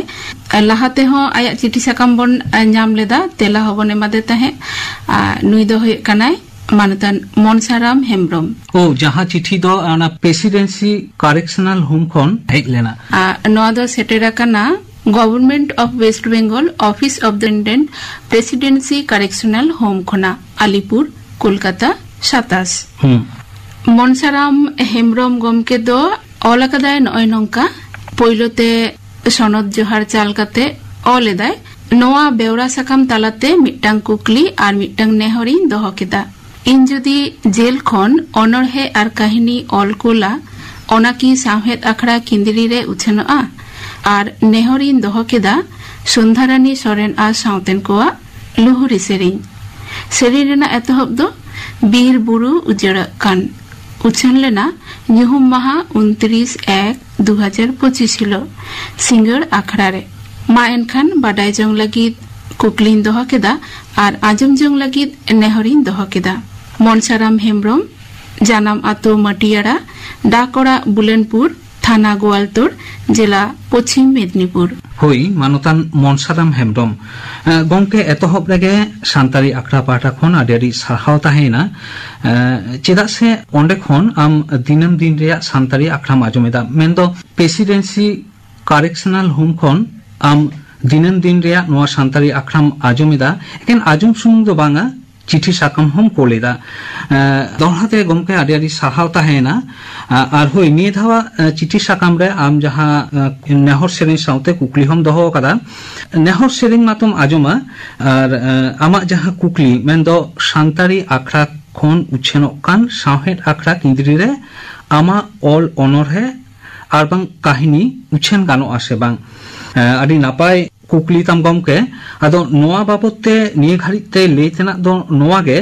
ᱞᱟᱦᱟ ᱛᱮᱦᱚᱸ ᱟᱭᱟᱜ ᱪᱤᱴᱷᱤ ᱥᱟᱠᱟᱢ ᱵᱚᱱ, ᱟ, ᱧᱟᱢ ᱞᱮᱫᱟ, ᱛᱮᱞᱟ ᱦᱚᱸᱵᱚᱱ ᱮᱢᱟᱫᱮ ᱛᱟᱦᱮᱸᱫ᱾ ᱟᱨ ᱱᱩᱭ ᱫᱚ ᱦᱩᱭᱩᱜ ᱠᱟᱱᱟᱭ ᱢᱟᱱᱚᱛᱟᱱ ᱢᱚᱱᱥᱟᱨᱟᱢ ᱦᱮᱢᱵᱨᱚᱢ᱾ ᱳ, ᱡᱟᱦᱟᱸ ᱪᱤᱴᱷᱤ ᱫᱚ ᱚᱱᱟ Presidency Correctional Home ᱠᱷᱚᱱ ᱦᱮᱡ ᱞᱮᱱᱟ᱾ ᱟᱨ ᱱᱚᱣᱟ ᱫᱚ ᱥᱮᱴᱮᱨ ᱟᱠᱟᱱᱟ Government of West Bengal, Office of the Superintendent, Presidency Correctional Home ᱠᱷᱚᱱᱟᱜ, ᱟᱞᱤᱯᱩᱨ, ᱠᱳᱞᱠᱟᱛᱟ, ᱥᱟᱛᱟᱥ᱾ ᱦᱩᱸ᱾ ᱢᱚᱱᱥᱟᱨᱟᱢ ᱦᱮᱢᱵᱨᱚᱢ ᱜᱚᱢᱠᱮ ᱫᱚ ᱚᱞ ᱟᱠᱟᱫᱟᱭ ᱱᱚᱜᱼᱚᱭ ᱱᱚᱝᱠᱟ᱾ ᱯᱳᱭᱞᱳ ᱛᱮ ᱥᱚᱱᱚᱛ ᱡᱚᱦᱟᱨ ᱪᱟᱞ ᱠᱟᱛᱮ ᱚᱞ ᱮᱫᱟᱭ, ᱱᱚᱣᱟ ᱵᱮᱣᱨᱟ ᱥᱟᱠᱟᱢ ᱛᱟᱞᱟᱛᱮ ᱢᱤᱫᱴᱟᱝ ᱠᱩᱠᱞᱤ ᱟᱨ ᱢᱤᱫᱴᱟᱝ ᱱᱮᱦᱚᱨᱤᱧ ᱫᱚᱦᱚ ᱠᱮᱫᱟ᱾ ᱤᱧ ᱡᱩᱫᱤ ᱡᱮᱞ ᱠᱷᱚᱱ ᱚᱱᱚᱬᱦᱮ ᱟᱨ ᱠᱟᱹᱦᱱᱤ ᱚᱞ ᱠᱳᱞᱟ, ᱚᱱᱟ ᱠᱤ ᱥᱟᱶᱦᱮᱫ ᱟᱠᱷᱲᱟ ᱠᱤᱸᱫᱽᱨᱤ ᱨᱮ ᱩᱪᱷᱟᱹᱱᱚᱜᱼᱟ? ᱟᱨ ᱱᱮᱦᱚᱨᱤᱧ ᱫᱚᱦᱚ ᱠᱮᱫᱟ, ᱥᱚᱱᱫᱷᱟᱨᱟᱱᱤ ᱥᱚᱨᱮᱱ ᱟᱨ ᱥᱟᱶᱛᱮᱱ ᱠᱚᱣᱟᱜ ᱞᱩᱦᱩᱨᱤ ᱥᱮᱨᱮᱧ᱾ ᱥᱮᱨᱮᱧ ᱨᱮᱱᱟᱜ ᱮᱛᱚᱦᱚᱵ ᱫᱚ ᱵᱤᱨ ᱵᱩᱨᱩ ᱩᱡᱟᱹᱲᱚᱜ ᱠᱟᱱ᱾ ᱩᱪᱷᱟᱹᱱ ᱞᱮᱱᱟ ᱧᱩᱦᱩᱢ ᱢᱟᱦᱟ ᱩᱱᱛᱨᱤᱥ ᱮᱠ ᱫᱩ ᱦᱟᱡᱟᱨ ᱯᱚᱸᱪᱤᱥ ᱦᱤᱞᱳᱜ ᱥᱤᱸᱜᱟᱹᱲ ᱟᱠᱷᱲᱟ ᱨᱮ᱾ ᱢᱟ ᱮᱱᱠᱷᱟᱱ ᱵᱟᱰᱟᱭ ᱡᱚᱝ ᱞᱟᱹᱜᱤᱫ ᱠᱩᱠᱞᱤᱧ ᱫᱚᱦᱚ ᱠᱮᱫᱟ ᱟᱨ ᱟᱸᱡᱚᱢ ᱡᱚᱝ ᱞᱟᱹᱜᱤᱫ ᱱᱮᱦᱚᱨᱤᱧ ᱫᱚᱦᱚ ᱠᱮᱫᱟ᱾ ᱢᱚᱱᱥᱟᱨᱟᱢ ᱦᱮᱢᱵᱨᱚᱢ, ᱡᱟᱱᱟᱢ ᱟᱛᱳ ᱢᱟᱹᱴᱤᱭᱟᱲᱟ, ᱰᱟᱠ ᱚᱲᱟᱜ ᱵᱩᱞᱟᱱᱯᱩᱨ, ᱛᱷᱟᱱᱟ ᱜᱳᱣᱟᱞᱛᱳᱲ, ᱡᱮᱞᱟ ᱯᱚᱪᱷᱤᱢ ᱢᱮᱫᱽᱱᱤᱯᱩᱨ᱾ ᱦᱳᱭ, ᱢᱟᱱᱚᱛᱟᱱ ᱢᱚᱱᱥᱟᱨᱟᱢ ᱦᱮᱢᱵᱨᱚᱢ᱾ ᱮ, ᱜᱚᱢᱠᱮ, ᱮᱛᱚᱦᱚᱵ ᱨᱮᱜᱮ ᱥᱟᱱᱛᱟᱲᱤ ᱟᱠᱷᱲᱟ ᱯᱟᱦᱴᱟ ᱠᱷᱚᱱ ᱟᱹᱰᱤ ᱟᱹᱰᱤ ᱥᱟᱨᱦᱟᱣ ᱛᱟᱦᱮᱸᱭᱮᱱᱟ᱾ ᱮ, ᱪᱮᱫᱟᱜ ᱥᱮ ᱚᱸᱰᱮ ᱠᱷᱚᱱ ᱟᱢ ᱫᱤᱱᱟᱹᱢ ᱫᱤᱱ ᱨᱮᱭᱟᱜ ᱥᱟᱱᱛᱟᱲᱤ ᱟᱠᱷᱲᱟᱢ ᱟᱸᱡᱚᱢᱮᱫᱟ, ᱢᱮᱱᱫᱚ Presidency Correctional Home ᱠᱷᱚᱱ ᱟᱢ ᱫᱤᱱᱟᱹᱢ ᱫᱤᱱ ᱨᱮᱭᱟᱜ ᱱᱚᱣᱟ ᱥᱟᱱᱛᱟᱲᱤ ᱟᱠᱷᱲᱟᱢ ᱟᱸᱡᱚᱢᱮᱫᱟ᱾ ᱮᱠᱮᱱ ᱟᱸᱡᱚᱢ ᱥᱩᱢᱩᱝ ᱫᱚ ᱵᱟᱝᱟ, ᱪᱤᱴᱷᱤ ᱥᱟᱠᱟᱢ ᱦᱚᱸᱢ ᱠᱳᱞ ᱮᱫᱟ᱾ ᱮ, ᱫᱚᱦᱲᱟ ᱛᱮ ᱜᱚᱢᱠᱮ ᱟᱹᱰᱤ ᱟᱹᱰᱤ ᱥᱟᱨᱦᱟᱣ ᱛᱟᱦᱮᱸᱭᱮᱱᱟ᱾ ᱟ-, ᱟᱨ ᱦᱳᱭ, ᱱᱤᱭᱟᱹ ᱫᱷᱟᱣᱟᱜ, ᱮ, ᱪᱤᱴᱷᱤ ᱥᱟᱠᱟᱢ ᱨᱮ ᱟᱢ ᱡᱟᱦᱟᱸ, ᱮ, ᱱᱮᱦᱚᱨ ᱥᱮᱨᱮᱧ ᱥᱟᱶᱛᱮ ᱠᱩᱠᱞᱤ ᱦᱚᱸᱢ ᱫᱚᱦᱚ ᱟᱠᱟᱫᱟ, ᱱᱮᱦᱚᱨ ᱥᱮᱨᱮᱧ ᱢᱟᱛᱚᱢ ᱟᱸᱡᱚᱢᱟ, ᱟᱨ, ᱮ, ᱟᱢᱟᱜ ᱡᱟᱦᱟᱸ ᱠᱩᱠᱞᱤ, ᱢᱮᱱᱫᱚ ᱥᱟᱱᱛᱟᱲᱤ ᱟᱠᱷᱲᱟ ᱠᱷᱚᱱ ᱩᱪᱷᱟᱹᱱᱚᱜ ᱠᱟᱱ ᱥᱟᱶᱦᱮᱫ ᱟᱠᱷᱲᱟ ᱠᱤᱸᱫᱽᱨᱤ ᱨᱮ ᱟᱢᱟᱜ ᱚᱞ ᱚᱱᱚᱬᱦᱮ ᱟᱨ ᱵᱟᱝ ᱠᱟᱹᱦᱱᱤ ᱩᱪᱷᱟᱹᱱ ᱜᱟᱱᱚᱜᱼᱟ ᱥᱮ ᱵᱟᱝ? ᱮ, ᱟᱹᱰᱤ ᱱᱟᱯᱟᱭ ᱠᱩᱠᱞᱤ ᱛᱟᱢ ᱜᱚᱢᱠᱮ᱾ ᱟᱫᱚ ᱱᱚᱣᱟ ᱵᱟᱵᱚᱛ ᱛᱮ ᱱᱤᱭᱟᱹ ᱜᱷᱟᱹᱲᱤᱡ ᱛᱮ ᱞᱟᱹᱭ ᱛᱮᱱᱟᱜ ᱫᱚ ᱱᱚᱣᱟ ᱜᱮ᱾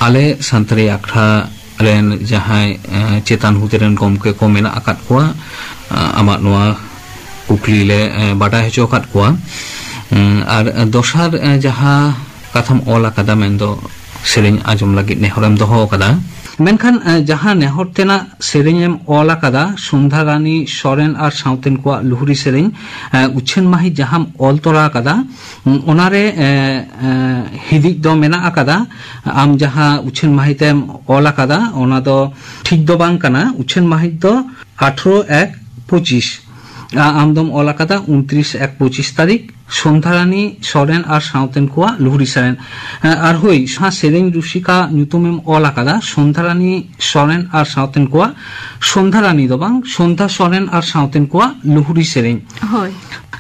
ᱟᱞᱮ ᱥᱟᱱᱛᱟᱲᱤ ᱟᱠᱷᱲᱟ ᱨᱮᱱ ᱡᱟᱦᱟᱸᱭ, ᱮ, ᱪᱮᱛᱟᱱ ᱦᱩᱫᱟᱹ ᱨᱮᱱ ᱜᱚᱢᱠᱮ ᱠᱚ ᱢᱮᱱᱟᱜ ᱟᱠᱟᱫ ᱠᱚᱣᱟ, ᱮ, ᱟᱢᱟᱜ ᱱᱚᱣᱟ ᱠᱩᱠᱞᱤ ᱞᱮ, ᱮ, ᱵᱟᱰᱟᱭ ᱦᱚᱪᱚ ᱟᱠᱟᱫ ᱠᱚᱣᱟ᱾ ᱦᱩᱸ, ᱟᱨ ᱫᱚᱥᱟᱨ, ᱮ, ᱡᱟᱦᱟᱸ ᱠᱟᱛᱷᱟᱢ ᱚᱞ ᱟᱠᱟᱫᱟ, ᱢᱮᱱᱫᱚ ᱥᱮᱨᱮᱧ ᱟᱸᱡᱚᱢ ᱞᱟᱹᱜᱤᱫ ᱱᱮᱦᱚᱨᱮᱢ ᱫᱚᱦᱚ ᱟᱠᱟᱫᱟ, ᱢᱮᱱᱠᱷᱟᱱ, ᱮ, ᱡᱟᱦᱟᱸ ᱱᱮᱦᱚᱨ ᱛᱮᱱᱟᱜ ᱥᱮᱨᱮᱧ ᱮᱢ ᱚᱞ ᱟᱠᱟᱫᱟ, ᱥᱚᱱᱫᱷᱟ ᱨᱟᱱᱤ ᱥᱚᱨᱮᱱ ᱟᱨ ᱥᱟᱶᱛᱮᱱ ᱠᱚᱣᱟᱜ ᱞᱩᱦᱩᱨᱤ ᱥᱮᱨᱮᱧ, ᱮ, ᱩᱪᱷᱟᱹᱱ ᱢᱟᱹᱦᱤᱛ ᱡᱟᱦᱟᱸᱢ ᱚᱞ ᱛᱚᱨᱟ ᱟᱠᱟᱫᱟ, ᱩᱸ, ᱚᱱᱟᱨᱮ, ᱮ, ᱮ, ᱦᱤᱫᱤᱡ ᱫᱚ ᱢᱮᱱᱟᱜ ᱟᱠᱟᱫᱟ᱾ ᱟᱢ ᱡᱟᱦᱟᱸ ᱩᱪᱷᱟᱹᱱ ᱢᱟᱹᱦᱤᱛ ᱮᱢ ᱚᱞ ᱟᱠᱟᱫᱟ, ᱚᱱᱟ ᱫᱚ ᱴᱷᱤᱠ ᱫᱚ ᱵᱟᱝ ᱠᱟᱱᱟ᱾ ᱩᱪᱷᱟᱹᱱ ᱢᱟᱹᱦᱤᱛ ᱫᱚ ᱟᱴᱷᱨᱚ ᱮᱠ ᱯᱚᱸᱪᱤᱥ᱾ ᱟ-, ᱟᱢ ᱫᱚᱢ ᱚᱞ ᱟᱠᱟᱫᱟ ᱩᱱᱛᱨᱤᱥ ᱮᱠ ᱯᱚᱸᱪᱤᱥ ᱛᱟᱹᱨᱤᱠᱷ, ᱥᱚᱱᱫᱷᱟᱨᱟᱱᱤ ᱥᱚᱨᱮᱱ ᱟᱨ ᱥᱟᱶᱛᱮᱱ ᱠᱚᱣᱟᱜ ᱞᱩᱦᱩᱨᱤ ᱥᱮᱨᱮᱧ᱾ ᱮ, ᱟᱨ ᱦᱳᱭ, ᱡᱟᱦᱟᱸ ᱥᱮᱨᱮᱧ ᱨᱩᱥᱤᱠᱟ ᱧᱩᱛᱩᱢᱮᱢ ᱚᱞ ᱟᱠᱟᱫᱟ, ᱥᱚᱱᱫᱷᱟᱨᱟᱱᱤ ᱥᱚᱨᱮᱱ ᱟᱨ ᱥᱟᱶᱛᱮᱱ ᱠᱚᱣᱟᱜ, ᱥᱚᱱᱫᱷᱟᱨᱟᱱᱤ ᱫᱚ ᱵᱟᱝ, ᱥᱚᱱᱫᱷᱟ ᱥᱚᱨᱮᱱ ᱟᱨ ᱥᱟᱶᱛᱮᱱ ᱠᱚᱣᱟᱜ ᱞᱩᱦᱩᱨᱤ ᱥᱮᱨᱮᱧ᱾ ᱦᱳᱭ᱾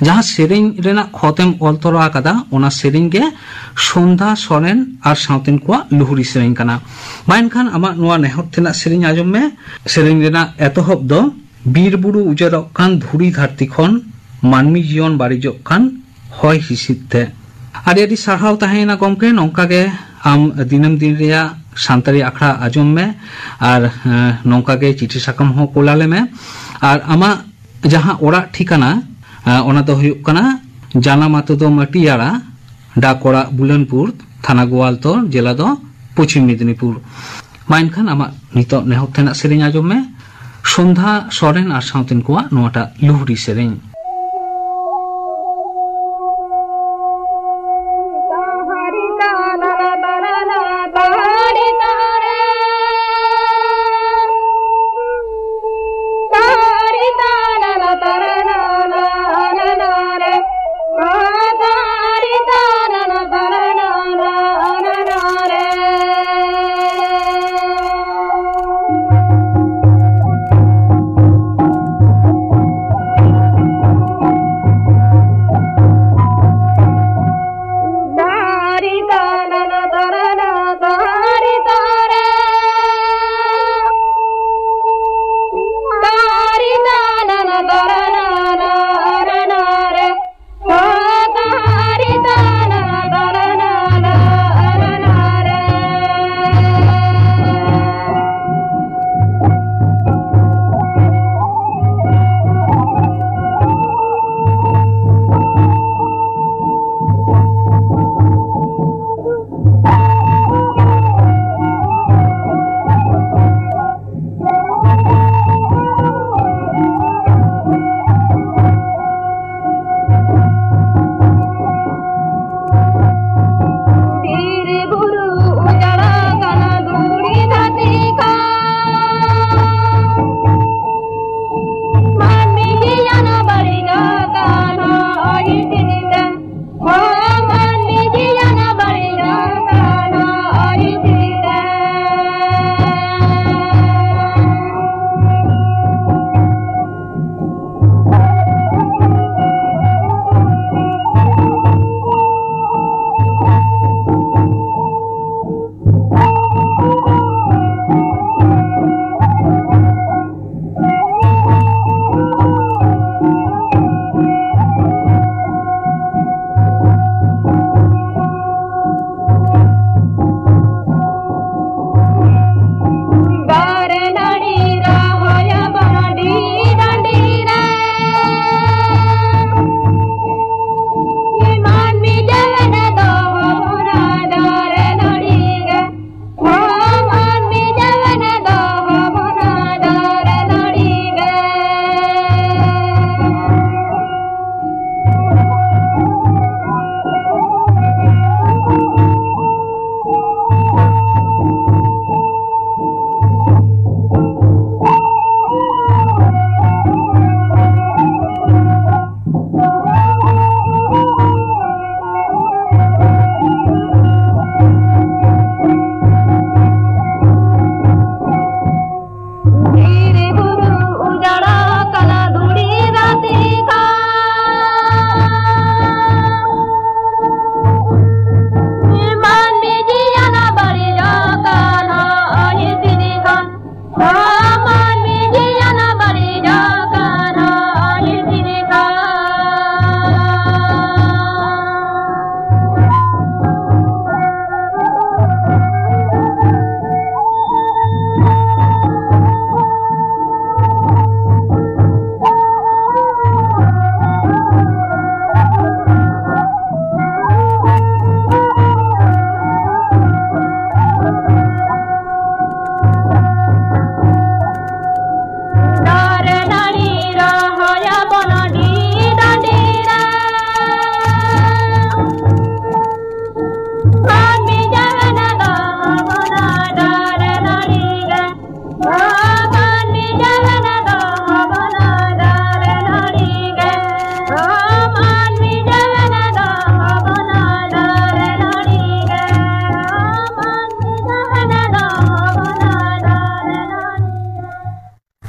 ᱡᱟᱦᱟᱸ ᱥᱮᱨᱮᱧ ᱨᱮᱱᱟᱜ ᱠᱷᱚᱛᱮᱢ ᱚᱞ ᱛᱚᱨᱟ ᱟᱠᱟᱫᱟ, ᱚᱱᱟ ᱥᱮᱨᱮᱧ ᱜᱮ ᱥᱚᱱᱫᱷᱟ ᱥᱚᱨᱮᱱ ᱟᱨ ᱥᱟᱶᱛᱮᱱ ᱠᱚᱣᱟᱜ ᱞᱩᱦᱩᱨᱤ ᱥᱮᱨᱮᱧ ᱠᱟᱱᱟ᱾ ᱢᱟ ᱮᱱᱠᱷᱟᱱ ᱟᱢᱟᱜ ᱱᱚᱣᱟ ᱱᱮᱦᱚᱨ ᱛᱮᱱᱟᱜ ᱥᱮᱨᱮᱧ ᱟᱸᱡᱚᱢ ᱢᱮ᱾ ᱥᱮᱨᱮᱧ ᱨᱮᱱᱟᱜ ᱮᱛᱚᱦᱚᱵ ᱫᱚ, ᱵᱤᱨ ᱵᱩᱨᱩ ᱩᱡᱟᱹᱲᱚᱜ ᱠᱟᱱ ᱫᱷᱩᱲᱤ ᱫᱷᱟᱹᱨᱛᱤ ᱠᱷᱚᱱ, ᱢᱟᱹᱱᱢᱤ ᱡᱤᱭᱚᱱ ᱵᱟᱹᱲᱤᱡᱚᱜ ᱠᱟᱱ ᱦᱚᱭ ᱦᱤᱸᱥᱤᱫ ᱛᱮ᱾ ᱟᱹᱰᱤ ᱟᱹᱰᱤ ᱥᱟᱨᱦᱟᱣ ᱛᱟᱦᱮᱸᱭᱮᱱᱟ ᱜᱚᱢᱠᱮ, ᱱᱚᱝᱠᱟ ᱜᱮ ᱟᱢ ᱫᱤᱱᱟᱹᱢ ᱫᱤᱱ ᱨᱮᱭᱟᱜ ᱥᱟᱱᱛᱟᱲᱤ ᱟᱠᱷᱲᱟ ᱟᱸᱡᱚᱢ ᱢᱮ ᱟᱨ, ᱮᱸ, ᱱᱚᱝᱠᱟ ᱜᱮ ᱪᱤᱴᱷᱤ ᱥᱟᱠᱟᱢ ᱦᱚᱸ ᱠᱳᱞ ᱟᱞᱮ ᱢᱮ᱾ ᱟᱨ ᱟᱢᱟᱜ ᱡᱟᱦᱟᱸ ᱚᱲᱟᱜ ᱴᱷᱤᱠᱟᱱᱟ, ᱮᱸ, ᱚᱱᱟ ᱫᱚ ᱦᱩᱭᱩᱜ ᱠᱟᱱᱟ ᱡᱟᱱᱟᱢ ᱟᱛᱳ ᱫᱚ ᱢᱟᱹᱴᱤᱭᱟᱲᱟ, ᱰᱟᱠ ᱚᱲᱟᱜ ᱵᱩᱞᱟᱹᱱᱯᱩᱨ, ᱛᱷᱟᱱᱟ ᱜᱳᱣᱟᱞᱛᱚᱲ, ᱡᱮᱞᱟ ᱫᱚ ᱯᱚᱪᱷᱤᱢ ᱢᱮᱫᱤᱱᱤᱯᱩᱨ᱾ ᱢᱟ ᱮᱱᱠᱷᱟᱱ ᱟᱢᱟᱜ ᱱᱤᱛᱚᱜ ᱱᱮᱦᱚᱨ ᱛᱮᱱᱟᱜ ᱥᱮᱨᱮᱧ ᱟᱸᱡᱚᱢ ᱢᱮ, ᱥᱚᱱᱫᱷᱟ ᱥᱚᱨᱮᱱ ᱟᱨ ᱥᱟᱶᱛᱮᱱ ᱠᱚᱣᱟᱜ ᱱᱚᱣᱟᱴᱟᱜ ᱞᱩᱦᱩᱨᱤ ᱥᱮᱨᱮᱧ᱾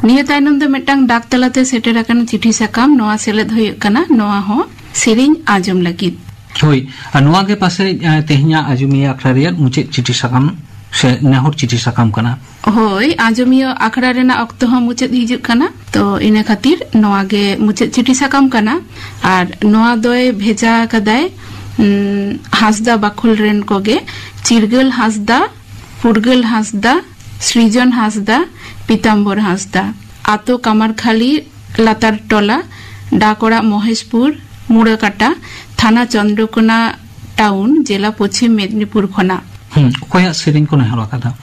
ᱱᱤᱭᱟᱹ ᱛᱟᱭᱱᱚᱢ ᱫᱚ ᱢᱤᱫᱴᱟᱝ ᱰᱟᱠ ᱛᱟᱞᱟᱛᱮ ᱥᱮᱴᱮᱨ ᱟᱠᱟᱱ ᱪᱤᱴᱷᱤ ᱥᱟᱠᱟᱢ, ᱱᱚᱣᱟ ᱥᱮᱞᱮᱫ ᱦᱩᱭᱩᱜ ᱠᱟᱱᱟ ᱱᱚᱣᱟ ᱦᱚᱸ ᱥᱮᱨᱮᱧ ᱟᱸᱡᱚᱢ ᱞᱟᱹᱜᱤᱫ᱾ ᱦᱳᱭ, ᱟᱨ ᱱᱚᱣᱟ ᱜᱮ ᱯᱟᱥᱮᱡ, ᱮ, ᱛᱮᱦᱮᱧᱟᱜ ᱟᱸᱡᱚᱢᱤᱭᱟᱹ ᱟᱠᱷᱲᱟ ᱨᱮᱭᱟᱜ ᱢᱩᱪᱟᱹᱫ ᱪᱤᱴᱷᱤ ᱥᱟᱠᱟᱢ ᱥᱮ ᱱᱮᱦᱚᱨ ᱪᱤᱴᱷᱤ ᱥᱟᱠᱟᱢ ᱠᱟᱱᱟ᱾ ᱦᱳᱭ, ᱟᱸᱡᱚᱢᱤᱭᱟᱹ ᱟᱠᱷᱲᱟ ᱨᱮᱱᱟᱜ ᱚᱠᱛᱚ ᱦᱚᱸ ᱢᱩᱪᱟᱹᱫ ᱦᱤᱡᱩᱜ ᱠᱟᱱᱟ, ᱛᱚ ᱤᱱᱟᱹ ᱠᱷᱟᱹᱛᱤᱨ ᱱᱚᱣᱟ ᱜᱮ ᱢᱩᱪᱟᱹᱫ ᱪᱤᱴᱷᱤ ᱥᱟᱠᱟᱢ ᱠᱟᱱᱟ᱾ ᱟᱨ ᱱᱚᱣᱟ ᱫᱚᱭ ᱵᱷᱮᱡᱟ ᱟᱠᱟᱫᱟᱭ, ᱩᱢ, ᱦᱟᱸᱥᱫᱟ ᱵᱟᱠᱷᱳᱞ ᱨᱮᱱ ᱠᱚᱜᱮ, ᱪᱤᱨᱜᱟᱹᱞ ᱦᱟᱸᱥᱫᱟ, ᱯᱷᱩᱨᱜᱟᱹᱞ ᱦᱟᱸᱥᱫᱟ, ᱥᱨᱤᱡᱚᱱ ᱦᱟᱸᱥᱫᱟ, ᱯᱤᱛᱟᱢᱵᱚᱨ ᱦᱟᱸᱥᱫᱟ᱾ ᱟᱛᱳ ᱠᱟᱢᱟᱨᱠᱷᱟᱞᱤ ᱞᱟᱛᱟᱨ ᱴᱚᱞᱟ, ᱰᱟᱠ ᱚᱲᱟᱜ ᱢᱚᱦᱮᱥᱯᱩᱨ, ᱢᱩᱲᱟᱹᱠᱟᱴᱟ, ᱛᱷᱟᱱᱟ ᱪᱚᱱᱫᱨᱚᱠᱳᱱᱟ ᱴᱟᱣᱩᱱ, ᱡᱮᱞᱟ ᱯᱚᱪᱷᱤᱢ ᱢᱮᱫᱽᱱᱤᱯᱩᱨ ᱠᱷᱚᱱᱟᱜ᱾ ᱦᱩᱸ, ᱚᱠᱚᱭᱟᱜ ᱥᱮᱨᱮᱧ ᱠᱚ ᱱᱮᱦᱚᱨ ᱟᱠᱟᱫᱟ?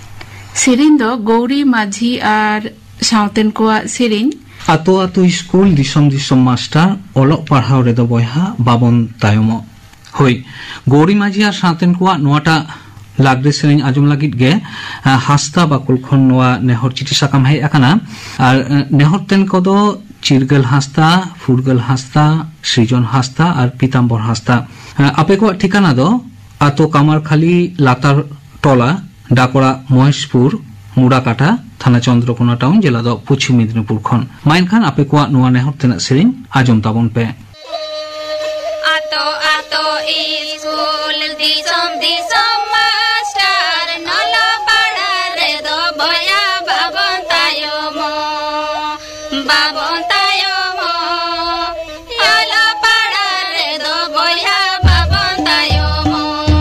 ᱥᱮᱨᱮᱧ ᱫᱚ ᱜᱳᱣᱨᱤ ᱢᱟᱹᱡᱷᱤ ᱟᱨ ᱥᱟᱶᱛᱮᱱ ᱠᱚᱣᱟᱜ ᱥᱮᱨᱮᱧ᱾ ᱟᱛᱳ ᱟᱛᱳ ᱤᱥᱠᱩᱞ, ᱫᱤᱥᱚᱢ ᱫᱤᱥᱚᱢ ᱢᱟᱥᱴᱟᱨ, ᱚᱞᱚᱜ ᱯᱟᱲᱦᱟᱣ ᱨᱮᱫᱚ ᱵᱚᱭᱦᱟ ᱵᱟᱵᱚᱱ ᱛᱟᱭᱚᱢᱚᱜ᱾ ᱦᱳᱭ, ᱜᱳᱣᱨᱤ ᱢᱟᱹᱡᱷᱤ ᱟᱨ ᱥᱟᱶᱛᱮᱱ ᱠᱚᱣᱟᱜ ᱱᱚᱣᱟᱴᱟᱜ ᱞᱟᱜᱽᱲᱮ ᱥᱮᱨᱮᱧ ᱟᱸᱡᱚᱢ ᱞᱟᱹᱜᱤᱫ ᱜᱮ, ᱟ, ᱦᱟᱸᱥᱫᱟ ᱵᱟᱠᱷᱳᱞ ᱠᱷᱚᱱ ᱱᱚᱣᱟ ᱱᱮᱦᱚᱨ ᱪᱤᱴᱷᱤ ᱥᱟᱠᱟᱢ ᱦᱮᱡ ᱟᱠᱟᱱᱟ᱾ ᱟᱨ, ᱮ, ᱱᱮᱦᱚᱨ ᱛᱮᱱ ᱠᱚᱫᱚ ᱪᱤᱨᱜᱟᱹᱞ ᱦᱟᱸᱥᱫᱟ, ᱯᱷᱩᱨᱜᱟᱹᱞ ᱦᱟᱸᱥᱫᱟ, ᱥᱨᱤᱡᱚᱱ ᱦᱟᱸᱥᱫᱟ ᱟᱨ ᱯᱤᱛᱟᱢᱵᱚᱨ ᱦᱟᱸᱥᱫᱟ᱾ ᱮ, ᱟᱯᱮ ᱠᱚᱣᱟᱜ ᱴᱷᱤᱠᱟᱱᱟ ᱫᱚ ᱟᱛᱳ ᱠᱟᱢᱟᱨᱠᱷᱟᱞᱤ ᱞᱟᱛᱟᱨ ᱴᱚᱞᱟ, ᱰᱟᱠᱚᱲᱟ ᱢᱚᱦᱮᱥᱯᱩᱨ, ᱢᱩᱲᱟᱠᱟᱴᱟ, ᱛᱷᱟᱱᱟ ᱪᱚᱱᱫᱨᱚᱠᱳᱱᱟ ᱴᱟᱣᱩᱱ, ᱡᱮᱞᱟ ᱫᱚ ᱯᱚᱪᱷᱤᱢ ᱢᱮᱫᱽᱱᱤᱯᱩᱨ ᱠᱷᱚᱱ᱾ ᱢᱟ ᱮᱱᱠᱷᱟᱱ ᱟᱯᱮ ᱠᱚᱣᱟᱜ ᱱᱚᱣᱟ ᱱᱮᱦᱚᱨ ᱛᱮᱱᱟᱜ ᱥᱮᱨᱮᱧ ᱟᱸᱡᱚᱢ ᱛᱟᱵᱚᱱ ᱯᱮ᱾ ᱟᱛᱳ ᱟᱛᱳ ᱤᱥᱠᱩᱞ, ᱫᱤᱥᱚᱢ ᱫᱤᱥᱚᱢ ᱢᱟᱥᱴᱟᱨ, ᱱᱚᱞᱚ ᱯᱟᱲᱟ ᱨᱮᱫᱚ ᱵᱚᱭᱟ ᱵᱟᱵᱚᱱ ᱛᱟᱭᱚᱢᱚᱜ, ᱵᱟᱵᱚᱱ ᱛᱟᱭᱚᱢᱚᱜ᱾ ᱟᱞᱚ ᱯᱟᱲᱟ ᱨᱮᱫᱚ ᱵᱚᱭᱦᱟ ᱵᱟᱵᱚᱱ ᱛᱟᱭᱚᱢᱚᱜ᱾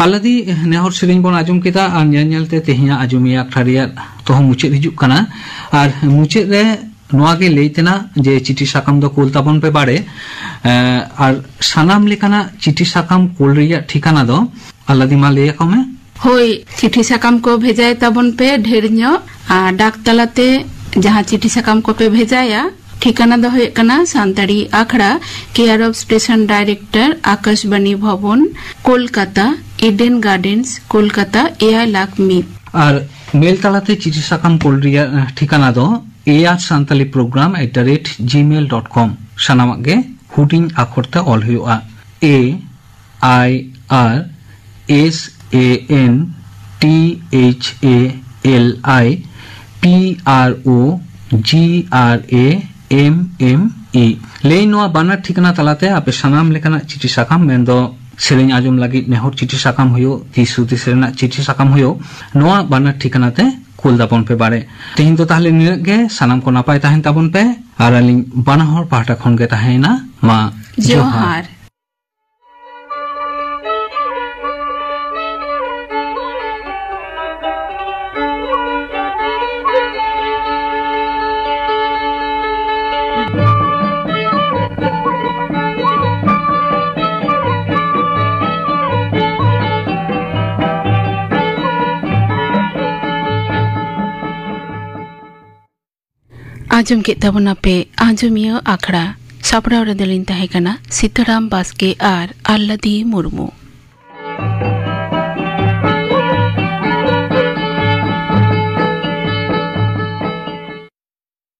ᱟᱞᱟᱫᱤ ᱱᱮᱦᱚᱨ ᱥᱮᱨᱮᱧ ᱵᱚᱱ ᱟᱸᱡᱚᱢ ᱠᱮᱫᱟ, ᱟᱨ ᱧᱮᱞ ᱧᱮᱞᱛᱮ ᱛᱮᱦᱮᱧᱟᱜ ᱟᱸᱡᱚᱢᱤᱭᱟᱹ ᱟᱠᱷᱲᱟ ᱨᱮᱭᱟᱜ ᱛᱚᱦᱚᱸ ᱢᱩᱪᱟᱹᱫ ᱦᱤᱡᱩᱜ ᱠᱟᱱᱟ᱾ ᱟᱨ ᱢᱩᱪᱟᱹᱫ ᱨᱮ ᱱᱚᱣᱟ ᱜᱮ ᱞᱟᱹᱭ ᱛᱮᱱᱟᱜ ᱡᱮ ᱪᱤᱴᱷᱤ ᱥᱟᱠᱟᱢ ᱫᱚ ᱠᱩᱞ ᱛᱟᱵᱚᱱ ᱯᱮ ᱵᱟᱲᱮ᱾ ᱮᱸ, ᱟᱨ ᱥᱟᱱᱟᱢ ᱞᱮᱠᱟᱱᱟᱜ ᱪᱤᱴᱷᱤ ᱥᱟᱠᱟᱢ ᱠᱩᱞ ᱨᱮᱭᱟᱜ ᱴᱷᱤᱠᱟᱱᱟ ᱫᱚ ᱟᱞᱟᱫᱤ ᱢᱟ ᱞᱟᱹᱭ ᱟᱠᱚ ᱢᱮ᱾ ᱦᱳᱭ, ᱪᱤᱴᱷᱤ ᱥᱟᱠᱟᱢ ᱠᱚ ᱵᱷᱮᱡᱟᱭ ᱛᱟᱵᱚᱱ ᱯᱮ ᱰᱷᱮᱨ ᱧᱚᱜ, ᱟᱨ ᱰᱟᱠ ᱛᱟᱞᱟᱛᱮ ᱡᱟᱦᱟᱸ ᱪᱤᱴᱷᱤ ᱥᱟᱠᱟᱢ ᱠᱚᱯᱮ ᱵᱷᱮᱡᱟᱭᱟ, ᱴᱷᱤᱠᱟᱱᱟ ᱫᱚ ᱦᱩᱭᱩᱜ ᱠᱟᱱᱟ ᱥᱟᱱᱛᱟᱲᱤ ᱟᱠᱷᱲᱟ, care of station director, Akashvani Bhavan, Kolkata, Eden Gardens, Kolkata, ᱮᱭᱟᱭ ᱞᱟᱠᱷ ᱢᱤᱫ᱾ ᱟᱨ ᱢᱮᱞ ᱛᱟᱞᱟᱛᱮ ᱪᱤᱴᱷᱤ ᱥᱟᱠᱟᱢ ᱠᱩᱞ ᱨᱮᱭᱟᱜ, ᱮ, ᱴᱷᱤᱠᱟᱱᱟ ᱫᱚ ᱮ ᱟᱨ Santali programme at the rate gmail dot com. ᱥᱟᱱᱟᱢᱟᱜ ᱜᱮ ᱦᱩᱰᱤᱧ ᱟᱠᱷᱚᱨ ᱛᱮ ᱚᱞ ᱦᱩᱭᱩᱜᱼᱟ᱾ ᱮ ᱟᱭ ᱟᱨ S A N T H A L I P R O G R A M M E. ᱞᱟᱹᱭ ᱱᱚᱣᱟ ᱵᱟᱱᱟᱨ ᱴᱷᱤᱠᱟᱱᱟ ᱛᱟᱞᱟᱛᱮ ᱟᱯᱮ ᱥᱟᱱᱟᱢ ᱞᱮᱠᱟᱱᱟᱜ ᱪᱤᱴᱷᱤ ᱥᱟᱠᱟᱢ, ᱢᱮᱱᱫᱚ ᱥᱮᱨᱮᱧ ᱟᱸᱡᱚᱢ ᱞᱟᱹᱜᱤᱫ ᱱᱮᱦᱚᱨ ᱪᱤᱴᱷᱤ ᱥᱟᱠᱟᱢ ᱦᱩᱭᱩᱜ, ᱫᱤᱥ ᱦᱩᱫᱤᱥ ᱨᱮᱱᱟᱜ ᱪᱤᱴᱷᱤ ᱥᱟᱠᱟᱢ ᱦᱩᱭᱩᱜ, ᱱᱚᱣᱟ ᱵᱟᱱᱟᱨ ᱴᱷᱤᱠᱟᱱᱟ ᱛᱮ ᱠᱩᱞ ᱛᱟᱵᱚᱱ ᱯᱮ ᱵᱟᱲᱮ᱾ ᱛᱮᱦᱮᱧ ᱫᱚ ᱛᱟᱦᱞᱮ ᱱᱤᱱᱟᱹᱜ ᱜᱮ᱾ ᱥᱟᱱᱟᱢ ᱠᱚ ᱱᱟᱯᱟᱭ ᱛᱟᱦᱮᱱ ᱛᱟᱵᱚᱱ ᱯᱮ, ᱟᱨ ᱟᱹᱞᱤᱧ ᱵᱟᱱᱟ ᱦᱚᱲ ᱯᱟᱦᱴᱟ ᱠᱷᱚᱱ ᱜᱮ ᱛᱟᱦᱮᱸᱭᱮᱱᱟ ᱢᱟ ᱡᱚᱦᱟᱨ᱾ ᱡᱚᱦᱟᱨ᱾ ᱟᱸᱡᱚᱢ ᱠᱮᱫ ᱛᱟᱵᱚᱱᱟᱯᱮ ᱟᱸᱡᱚᱢᱤᱭᱟᱹ ᱟᱠᱷᱲᱟ᱾ ᱥᱟᱯᱲᱟᱣ ᱨᱮᱫᱚᱞᱤᱧ ᱛᱟᱦᱮᱸ ᱠᱟᱱᱟ ᱥᱤᱛᱟᱨᱟᱢ ᱵᱟᱥᱠᱮ ᱟᱨ ᱟᱞᱞᱟᱫᱤ ᱢᱩᱨᱢᱩ᱾